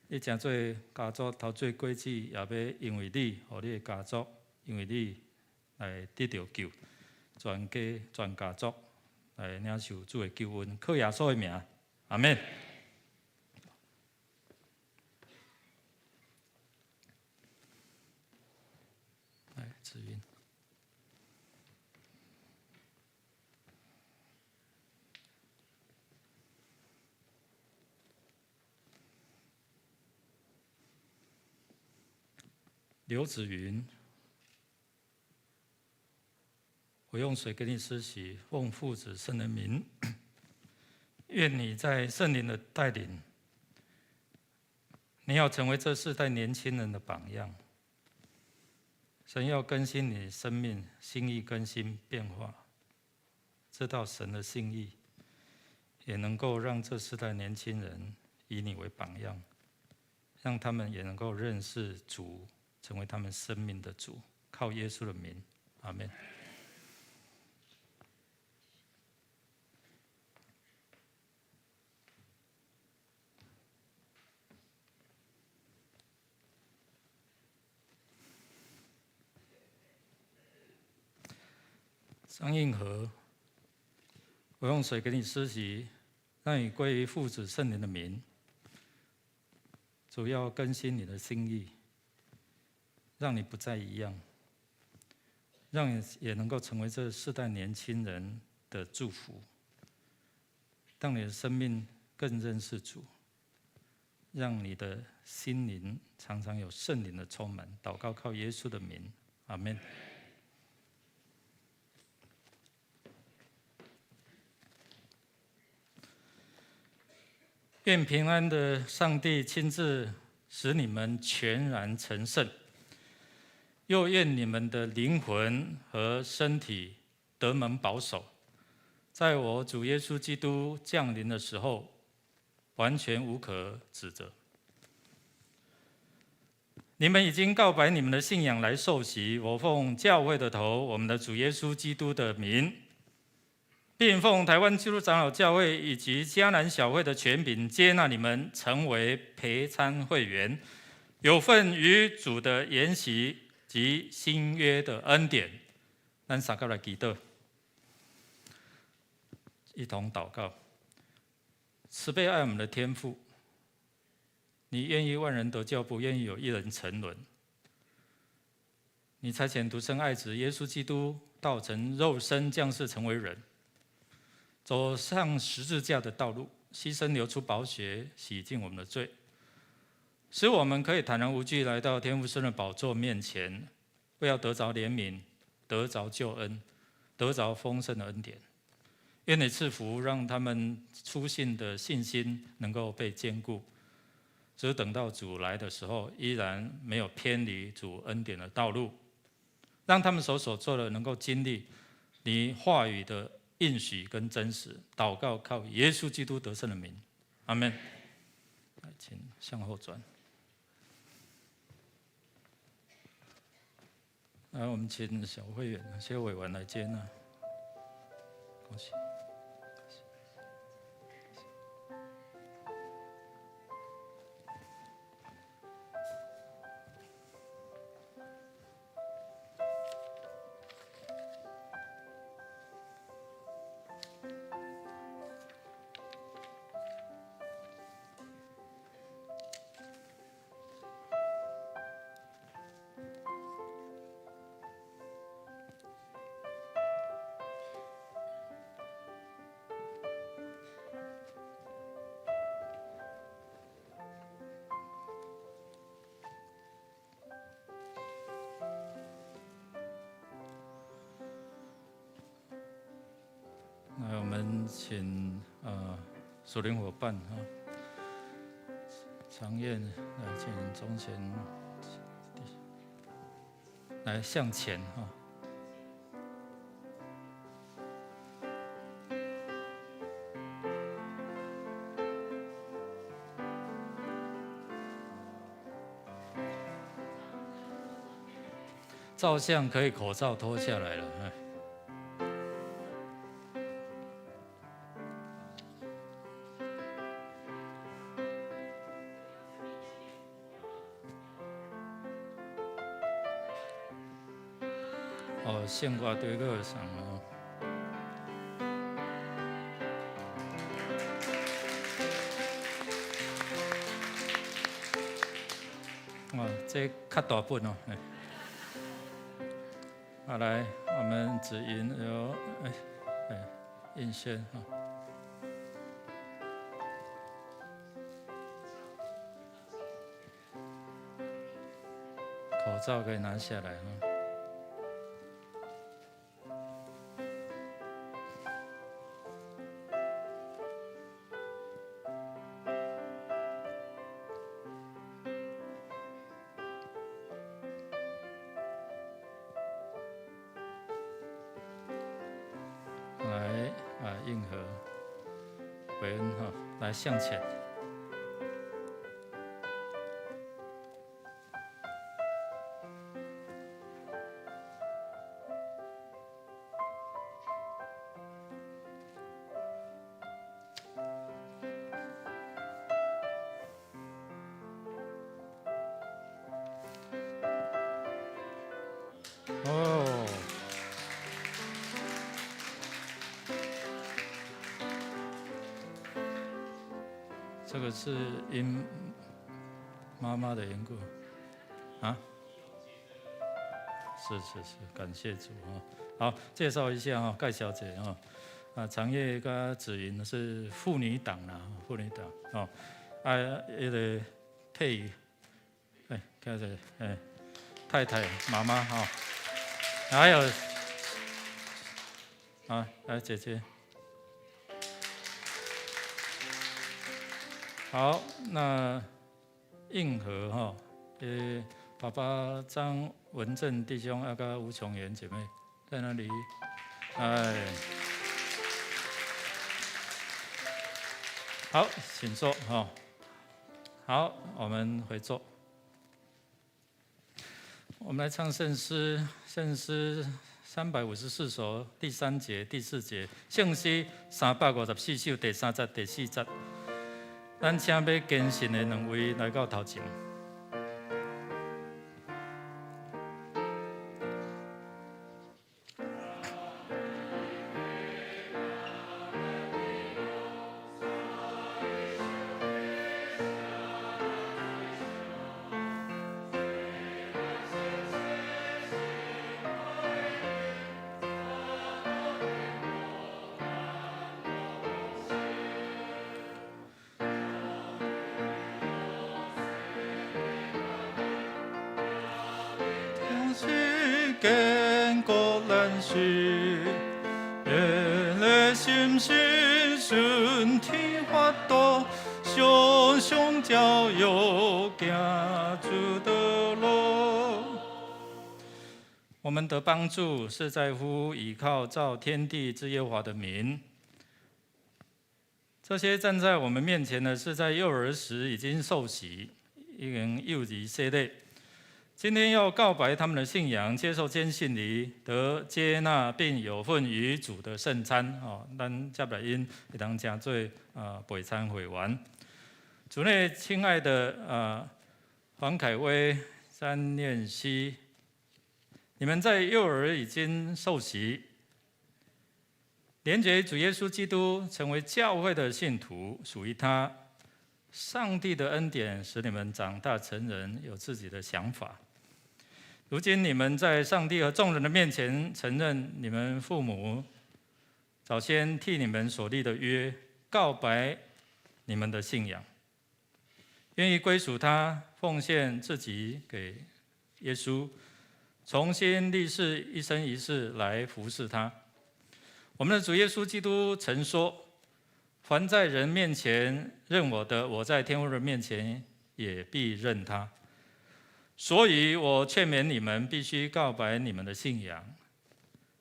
你成做家族頭做果子，也欲因為你，予你的家族，因為你來得著救，全家全家族來領受主的救恩，靠耶穌的名，阿們。來，子雲。劉子雲，我用水給你施洗，奉父子聖靈名，願你在聖靈的帶領，你要成為這世代年輕人的榜樣。神要更新你生命，心意更新變化，知道神的心意，也能夠讓這世代年輕人以你為榜樣，讓他們也能夠認識主，成為他們生命的主。靠耶穌的名，阿們。張應和，我用水給你施洗，讓你歸於父子聖靈的名。主要更新你的心意，讓你不再一樣，讓你也能夠成為這世代年輕人的祝福，讓你的生命更認識主，讓你的心靈常常有聖靈的充滿。禱告靠耶穌的名，阿們。願平安的上帝親自使你們全然成聖，又願你們的靈魂和身體得蒙保守，在我主耶穌基督降臨的時候，完全無可指責。你們已經告白你們的信仰來受洗，我奉教會的頭，我們的主耶穌基督的名，並奉台灣基督長老教會以及嘉南小會的權柄，接納你們成為陪餐會員，有份於主的筵席及新約的恩典。咱三個來祈禱，一同禱告。慈悲愛我們的天父，你願意萬人得救，不願意有一人沉淪。你差遣獨生愛子耶穌基督道成肉身降世成為人，走上十字架的道路，犧牲流出寶血，洗淨我們的罪，使我們可以坦然無懼來到天父神的寶座面前，為要得著憐憫，得著救恩，得著豐盛的恩典。願你賜福，讓他們初信的信心能夠被堅固，只等到主來的時候，依然沒有偏離主恩典的道路，讓他們所做的能夠經歷你話語的應許跟真實。禱告靠耶穌基督得勝的名，阿們。來，請向後轉。來，我們請小會員、謝委員來接納。恭喜。來，我們請屬靈夥伴哈，長燕來請中賢來向前哈。照相可以口罩脫下來了。哦，聖歌對閣送哦。哦，這較大本哦。好，來，我們子雲有哎哎應軒哈。口罩可以拿下來哈。來啊，應和維恩哈，來向前。哦，這個是因媽媽的緣故啊？是是是，感謝主啊！好，介紹一下哈，蓋小姐哈，啊，長葉跟子雲是婦女黨啦，婦女黨哦，啊，那個佩儀，哎，看這，哎，太太媽媽哈，還有，啊，來姐姐，好，那應和哈，呃，爸爸張文正弟兄，啊，佮吳瓊妍姐妹在哪裡？哎，好，請坐哈。好，我們回座。我們來唱聖詩，聖詩354首第三節、第四節，聖詩354首第三節、第四節。咱請欲堅信的兩位來到頭前。堅固咱心，熱烈心心順天法度，常常照耀行主的路。我們得幫助是在乎倚靠造天地之耶和華的名。這些站在我們面前的，是在幼兒時已經受洗，已經幼兒洗禮。今天要告白他們的信仰，接受堅信禮，得接納並有份於主的聖餐。哦，咱接來𪜶會當成做啊陪餐會員。主內親愛的啊黃凱威、詹念希，你們在幼兒已經受洗，連結主耶穌基督，成為教會的信徒，屬於他。上帝的恩典使你們長大成人，有自己的想法。如今你們在上帝和眾人的面前承認你們父母早先替你們所立的約，告白你們的信仰，願意歸屬他，奉獻自己給耶穌，重新立誓一生一世來服侍他。我們的主耶穌基督曾說：凡在人面前認我的，我在天父的面前也必認他。所以我勸勉你們，必須告白你們的信仰，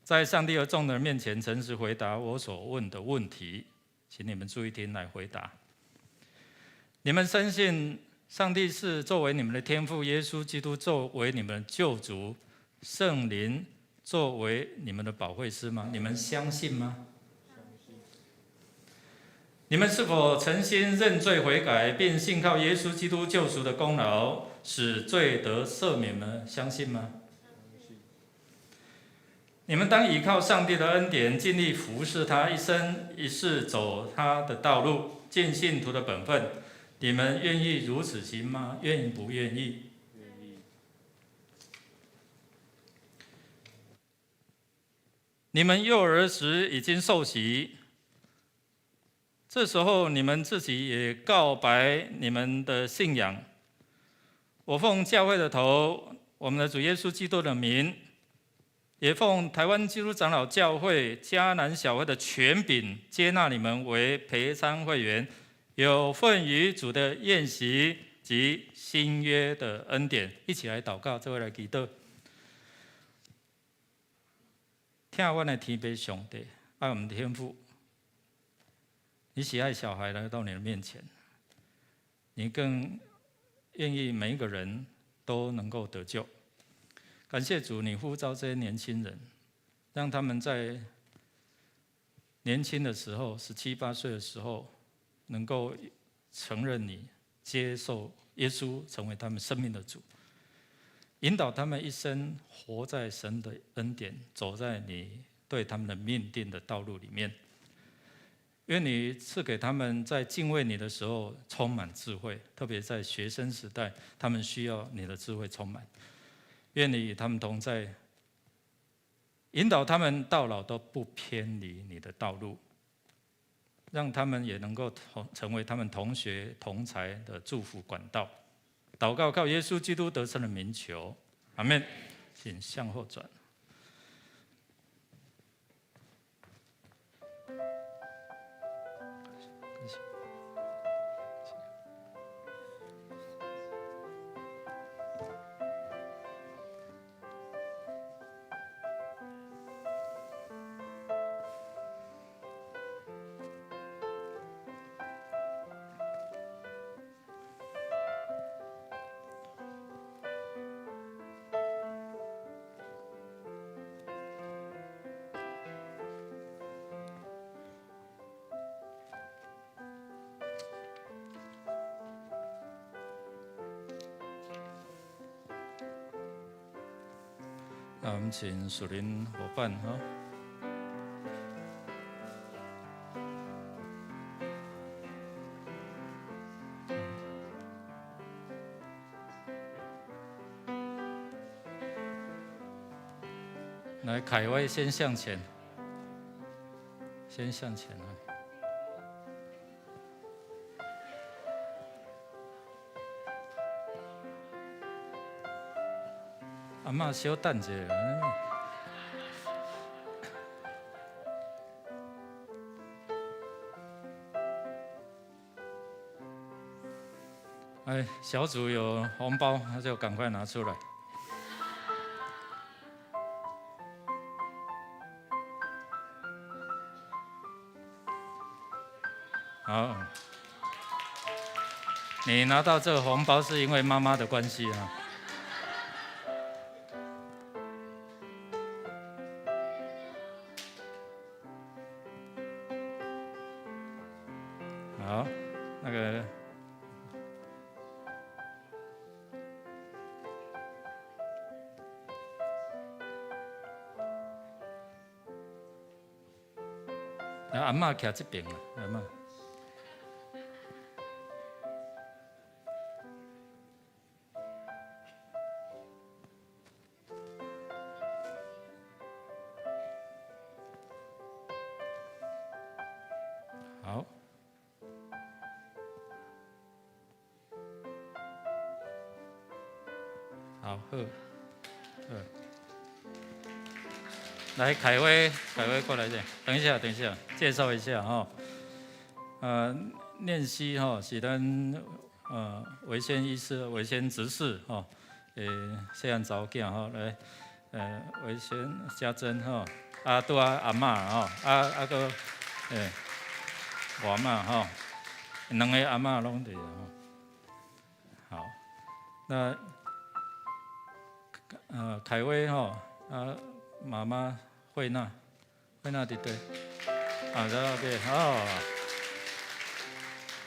在上帝和眾人面前誠實回答我所問的問題，請你們注意聽來回答。你們深信上帝是作為你們的天父，耶穌基督作為你們的救主，聖靈作為你們的保惠師嗎？你們相信嗎？你們是否誠心認罪悔改，並信靠耶穌基督救贖的功勞，使罪得赦免呢？相信嗎？你們當倚靠上帝的恩典，盡力服侍他，一生一世走他的道路，盡信徒的本分。你們願意如此行嗎？願不願意？願意。你們幼兒時已經受洗，這時候你們自己也告白你們的信仰。我奉教會的頭，我們的主耶穌基督的名，也奉台灣基督長老教會嘉南小會的權柄，接納你們為陪餐會員，有份於主的宴席及新約的恩典。一起來禱告，這位來祈禱。疼阮的天父上帝，愛我們的天父，你喜愛小孩來到你的面前，你更願意每一個人都能夠得救。感謝主，你呼召這些年輕人，讓他們在年輕的時候，十七八歲的時候，能夠承認你，接受耶穌成為他們生命的主，引導他們一生活在神的恩典，走在你對他們的命定的道路裡面。願你賜給他們在敬畏你的時候充滿智慧，特別在學生時代，他們需要你的智慧充滿。願你與他們同在，引導他們到老都不偏離你的道路，讓他們也能夠同成為他們同學同儕的祝福管道。禱告靠耶穌基督得勝的名求，阿們。請向後轉。那我們請屬靈夥伴哈。來，凱威先向前，先向前啊！阿嬤小等一下。哎，小組有紅包，那就趕快拿出來。好，你拿到這個紅包是因為媽媽的關係啊。好，那個，阿嬤徛這邊啊，阿嬤。好。好，好，好。來，凱威，凱威過來這，等一下，等一下，介紹一下哈。念希哈是咱維先醫師、維先執事哈，細漢查某囝哈，來，維先家珍哈，啊，拄啊阿嬤吼，啊啊閣，外嬤吼，兩個阿嬤攏佇吼。好，那。凱威吼，啊，媽媽慧娜，慧娜佇佗，啊，在那邊哦。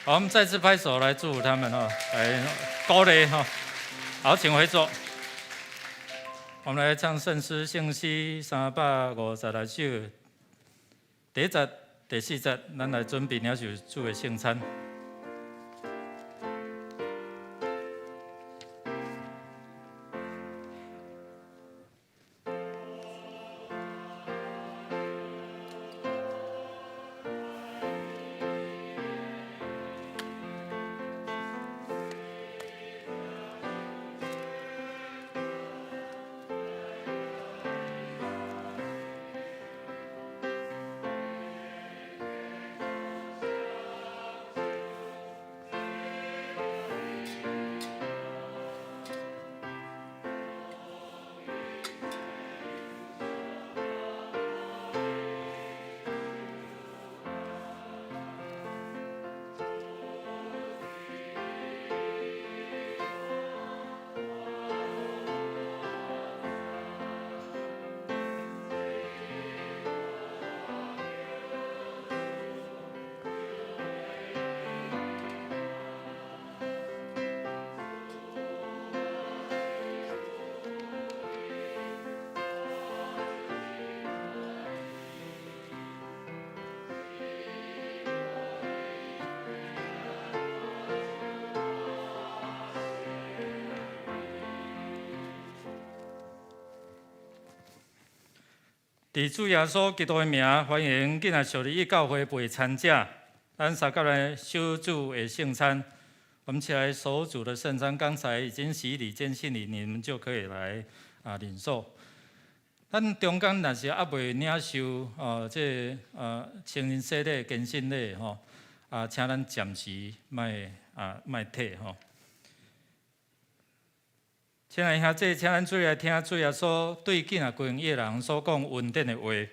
好，我們再次拍手來祝福他們哦，來鼓勵哈。好，請回座。我們來唱聖詩聖詩356首，第一節、第四節，咱來準備領受主的聖餐。佇主耶穌基督的名，歡迎緊來屬靈教會備餐者，咱三個來守主的聖餐。我們起來守主的聖餐。剛才已經洗禮、堅信禮，你們就可以來領受。咱中間若是猶未領受哦，這個成人洗禮、堅信禮吼，請咱暫時莫莫退吼。親愛兄弟，請咱做來聽主耶穌對囝仔歸向伊的人所講恩典的話。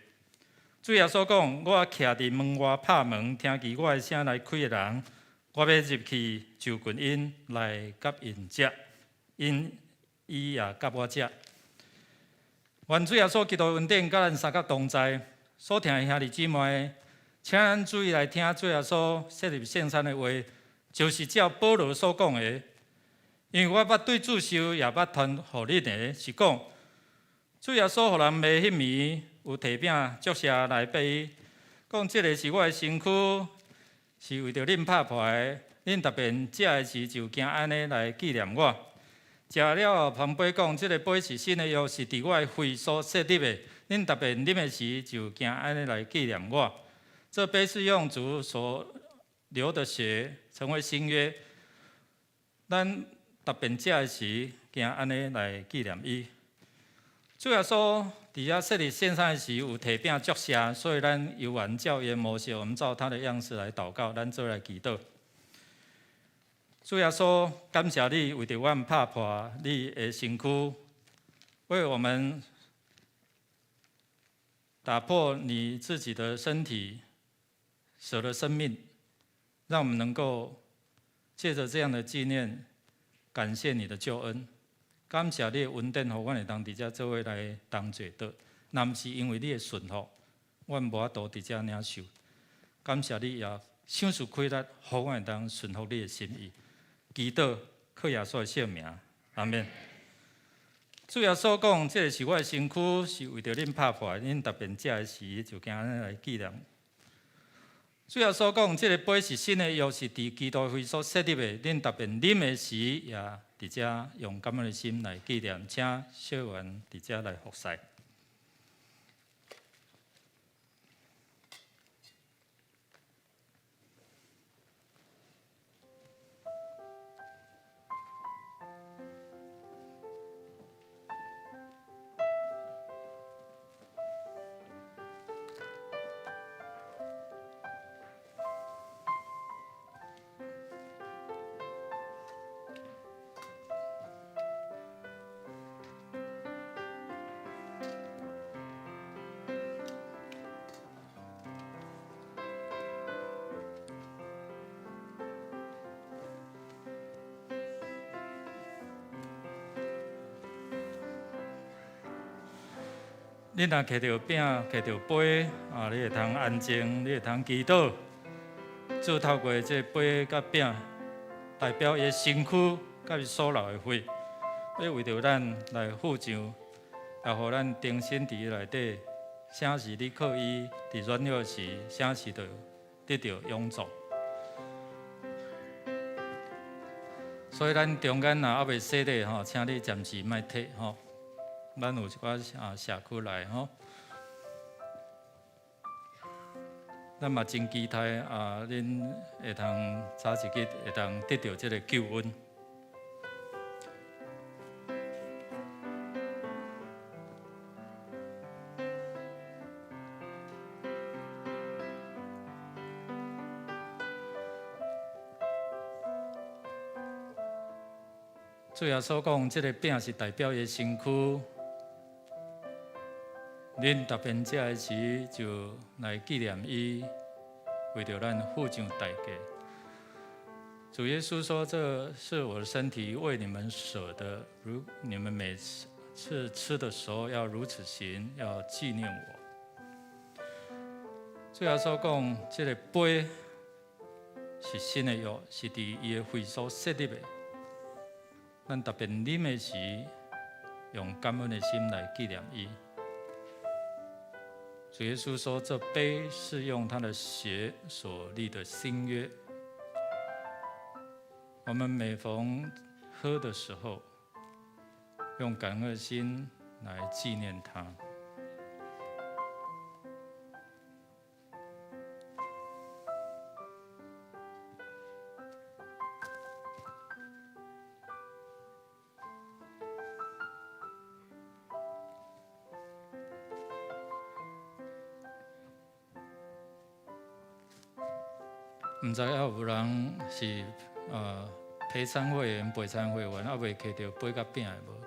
主耶穌講：我徛佇門外拍門，聽見我的聲來開的人，我欲入去就近𪜶來佮𪜶食，伊也佮我食。願主耶穌基督恩典佮咱三個同在。所疼的兄弟姊妹，請咱注意來聽主耶穌設立聖餐的話，就是照保羅所講的。因為我捌對主受，也捌傳予恁的，是講主耶穌予人賣彼暝，有提餅祝謝來擘伊，講這个是我的身軀，是為著恁拍破的。恁逐遍食的時就行按呢來紀念我。食了後，捧杯講，這个杯是新的約，是佇我的血所設立的。恁逐遍啉的時就行按呢來紀念我。這杯是用主所流的血成為新約。咱逐遍食的時，行按呢來紀念伊。主耶穌佇遐設立聖餐的時，有提餅祝謝，所以咱猶原照伊的模式，我們照他的樣式來禱告，咱做來祈禱。主耶穌，感謝你為著阮拍破你的身軀，為我們打破你自己的身體，捨了生命，讓我們能夠借著這樣的紀念，感謝你的救恩，感謝你的恩典，予阮會當佇遮做伙來同齊的。若毋是因為你的順服，阮無法度佇遮領受。感謝你也賞賜氣力，予阮會當順服你的心意。祈禱，靠耶穌的聖名，阿們。主耶穌講：這个是我的身軀，是為著恁拍破的，恁逐遍食的時就行按呢來紀念。主耶穌講：這个杯是新的約，是佇基督血所設立的。恁逐遍啉的時，也佇遮用感恩的心來紀念，請小員佇遮來服侍。你若摕著餅，摕著杯，你會通安靜，你會通祈禱。主透過這杯佮餅，代表伊的身軀佮伊所流的血，欲為著咱來付上也予咱重新佇伊內底，啥是你靠伊佇軟弱時，啥是就得著勇壯。所以咱中間若猶未洗禮吼，請你暫時莫退吼。咱有一寡啊社區來吼，咱嘛真期待啊，恁會通早一日會當得著這个救恩。主耶穌講，這个餅是代表伊的身軀，恁逐遍食的時，就來紀念伊，為著咱付上代價。主耶穌說：“這是我的身體，為你們捨的。如你們每次吃的時候，要如此行，要紀念我。”主耶穌講，這个杯是新的約，是佇伊的血所設立的。咱逐遍啉的時，用感恩的心來紀念伊。主耶穌說：“這杯是用他的血所立的新約。我們每逢喝的時候，用感恩的心來紀念他。”毋知猶有人是陪餐會員、陪餐會員，猶未揢著杯佮餅的無？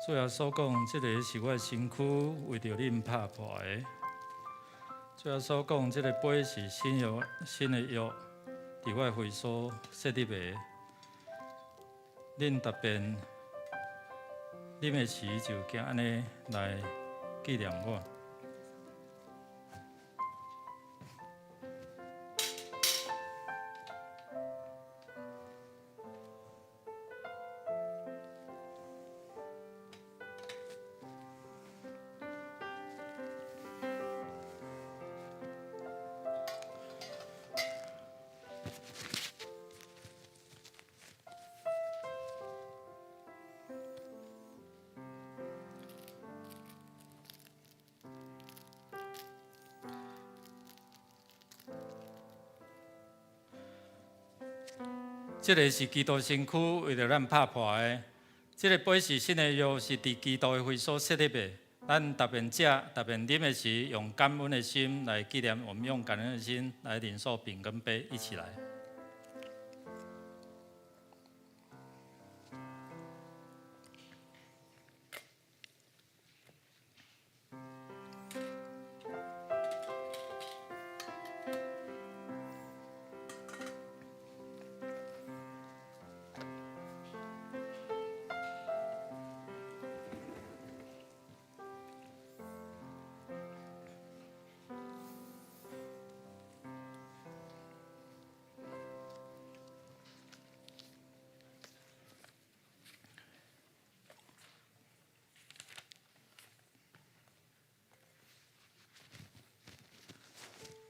主耶穌講，這个是我的身軀，為著恁拍破的。主耶穌講，這个杯是新約，新的約，佇我的血所設立的。恁逐遍啉的時，就行按呢來紀念我。這个是基督身軀為著咱拍破的，這个杯是新的約，是佇基督的血所設立的。咱逐遍食、逐遍啉的時，用感恩的心來紀念。我們用感恩的心來領受餅跟杯，一起來。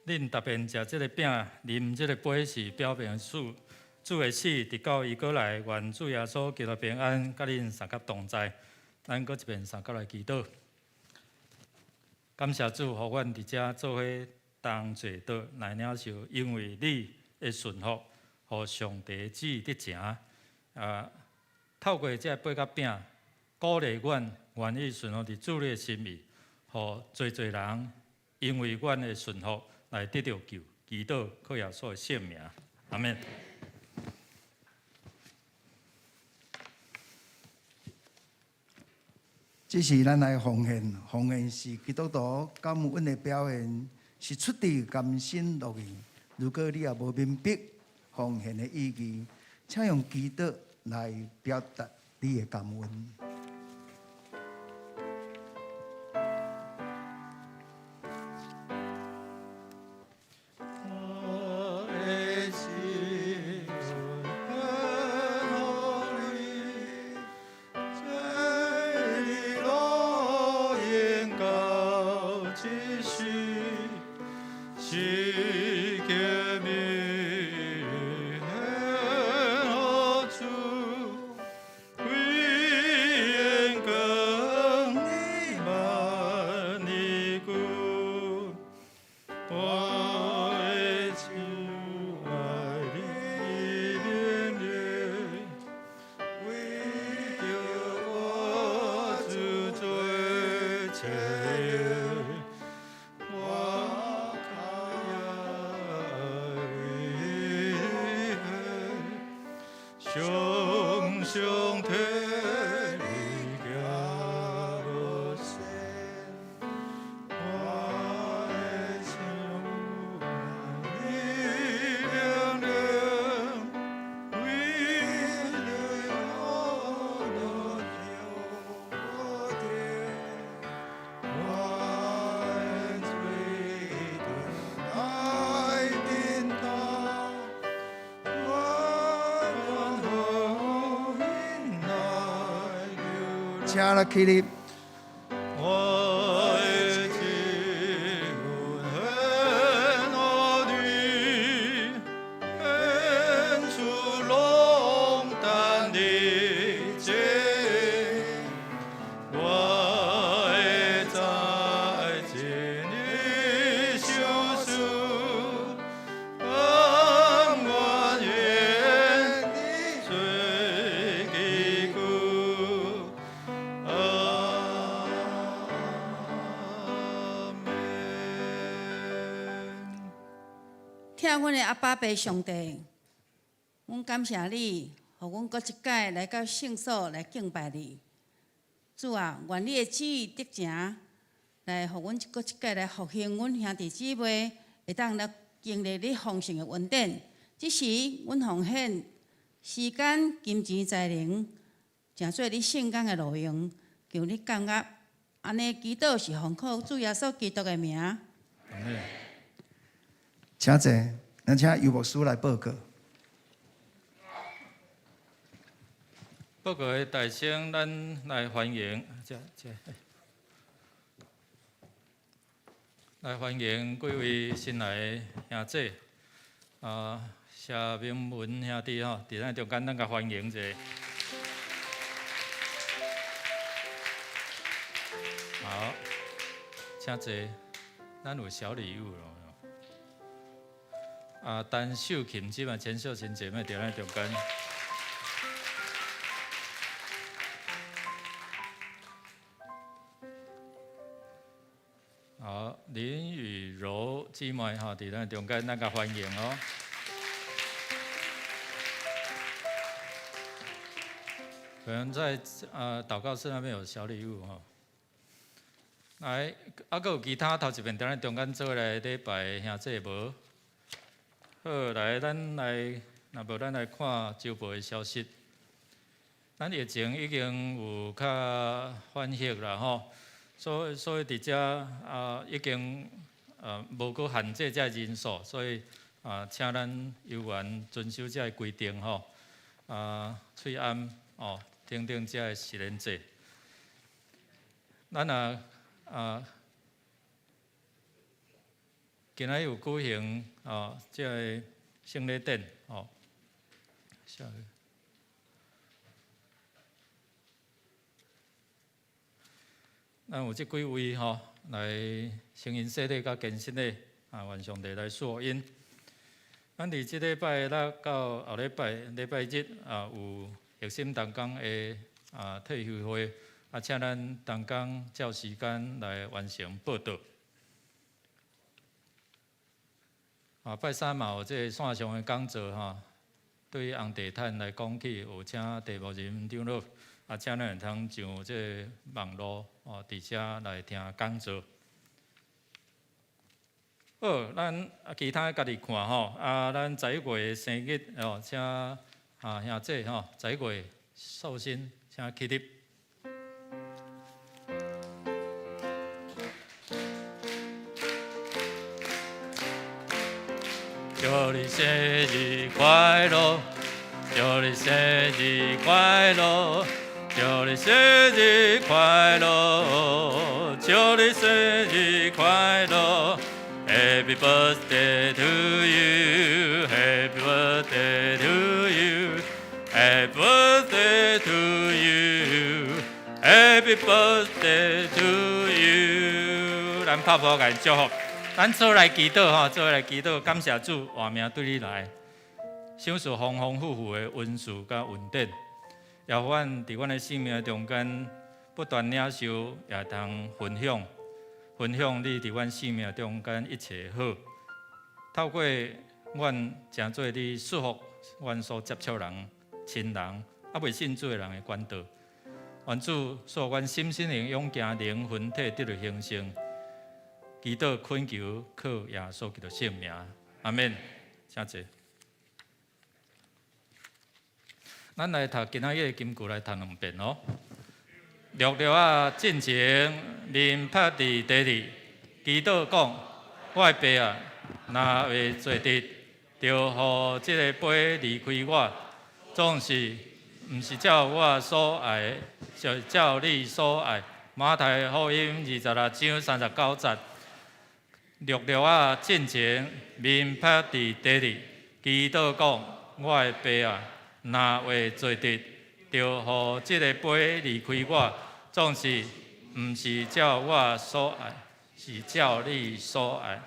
恁逐遍食這个餅，啉這个杯，是表明主主的死，直到伊閣來。願主耶穌基督平安，佮恁相佮同在。咱閣一遍相佮來祈禱。感謝主，予阮佇遮做伙同齊的來領受，因為你的順服，予上帝旨意得成。啊，透過這個杯佮餅，鼓勵阮願意順服佇主你的心意，予濟濟人因為阮的順服來得著救。祈禱靠耶穌的聖名，阿們。這是咱來奉獻，奉獻是基督徒感恩的表現，是出自甘心樂意。如果你也無明白奉獻的意義，請用祈禱來表達你的感恩。請來起立。疼阮的阿爸父上帝，阮感謝你，予阮閣一擺來到聖所來敬拜你。主啊，願你的旨意得成，來予阮閣一擺來復興阮兄弟姊妹，會當來經歷你豐盛的恩典。這時，阮奉獻時間、金錢、才能，成做你聖工的路用，求你感恩。按呢祈禱是奉靠主耶穌基督的名。請坐，咱請尤牧師來報告。報告的大聲，咱來歡迎，這這，來歡迎幾位新來的兄弟，啊，謝明文兄弟吼，佇咱中間，咱共歡迎者。好，請坐，咱有小禮物咯。啊，陳秀琴姊妹、陳秀琴姐妹佇咱中間。好，林雨柔姊妹吼，佇咱中間，咱共歡迎哦。可能在禱告室那邊有小禮物吼。來，啊，閣有其他頭一遍佇咱中間做來禮拜兄弟無？好，來，咱來，若無咱來看週報的消息。咱疫情已經有較緩和啦吼，所以佇遮啊已經無閣限制這人數，所以啊，請咱有緣遵守這个規定吼，啊，喙罨哦，等等這个實聯制。咱啊啊。今仔日有舉行哦，這个聖禮典哦。下一個。咱有這幾位吼來成人洗禮佮堅振禮啊，願上帝來賜福𪜶。咱佇這禮拜六到後禮拜禮拜日啊，有核心同工的啊退休會，啊，請咱同工照時間來完成報到。啊，拜三嘛有這个線上的講座吼，對紅地毯來講起，有請地牧人長老，啊，請咱會通上這个網路哦，佇遮來聽講座。好，咱啊其他家己看吼，啊，咱11月生日哦，請啊兄姐吼，11月壽星請起立。祝你生日快樂，祝你生日快樂，祝你生日快樂，祝你生日快樂。Happy birthday to you, Happy birthday to you, Happy birthday to you, Happy birthday to you。咱拍噗共伊祝福，咱做來祈禱吼，做來祈禱，感謝主活命對你來，賞賜豐豐富富的恩賜佮恩典，也予阮佇阮的生命中間不斷領受，也通分享。分享你佇阮生命中間一切好，透過阮成做你祝福阮所接觸人、親人，猶未信主的人的管道。願主賜予阮心心靈勇健，靈魂體得著興盛。祈禱懇求靠耶穌基督聖名，阿們。請坐。咱來讀今仔日的金句來讀兩遍哦。六六仔進前面拍佇地裡，祈禱講：我的爸啊，若會做得，就予這个杯離開我。總是毋是照我所愛的，是照你所愛。馬太福音26章39節。六六仔進前面拍佇地裡，祈禱講：我的爸啊，若會做得，就予這个杯離開我。總是毋是照我所愛，是照你所愛。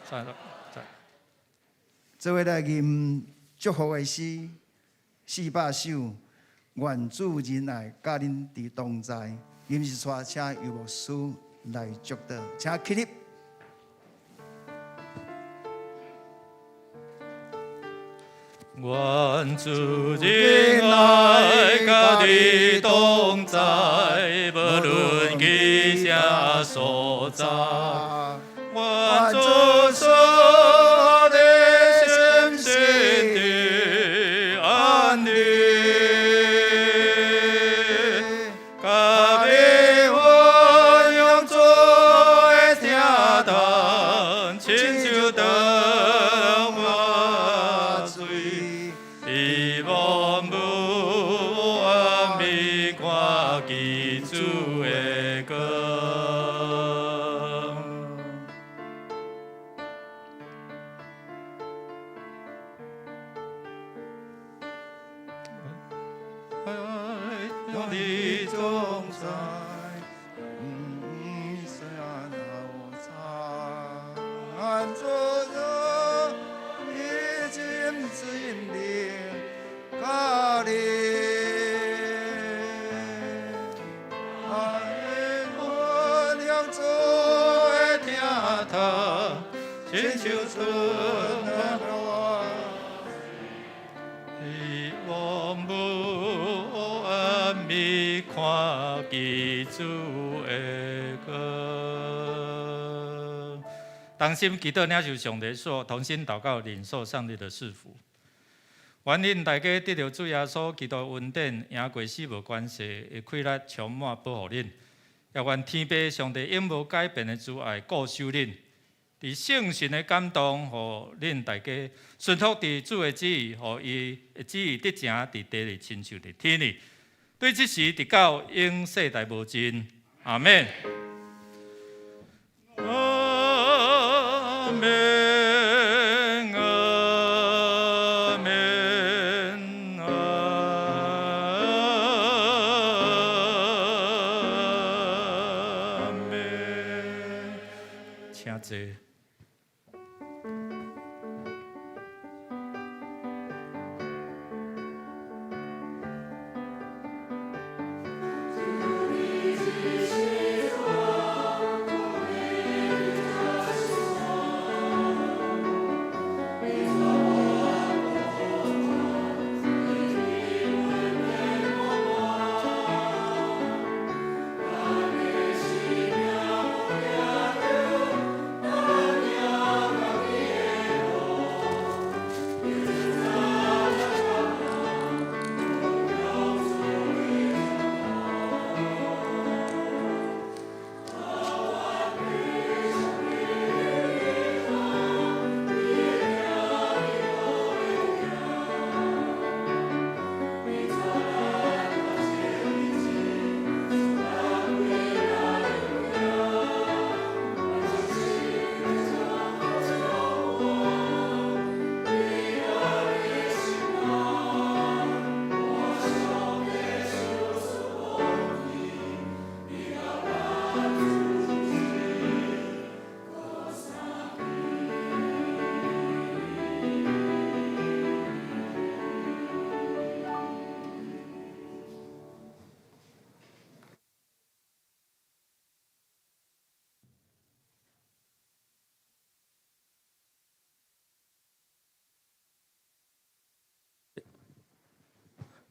三十做伙來吟祝福的詩400首，願主仁愛佮恁佇同在。吟詩帶請游牧師來祝禱，請起立。願主仁愛佮你同在，無論去啥所在。願主賜你心心的安寧，佮你分享主的疼痛，親像長活水，希望無暗暝看見主的光。你同在，主已經指引甲你，愛分享主的疼痛，親像春花。希望無暗暝看見主的光。同心祈禱領受上帝賜福，同心禱告領受上帝的賜福。願恁大家得著主耶穌基督恩典，贏過死無關係的氣力充滿保護恁，也願天父上帝永無改變的慈愛顧守恁。佇聖神的感動，予恁大家順服佇主的旨意，予伊的旨意得成佇地裡，親像佇天裡。對這時直到永世代無盡。阿們。請坐。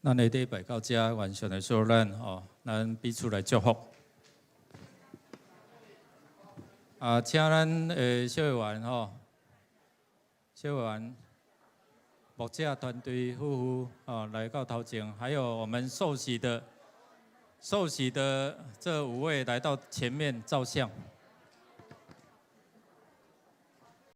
咱的禮拜到遮，願上帝賜福咱吼，咱彼此來祝福。啊，請咱的小會員吼，小會員牧者團隊夫婦啊來到頭前，還有我們受洗的受洗的這五位來到前面照相。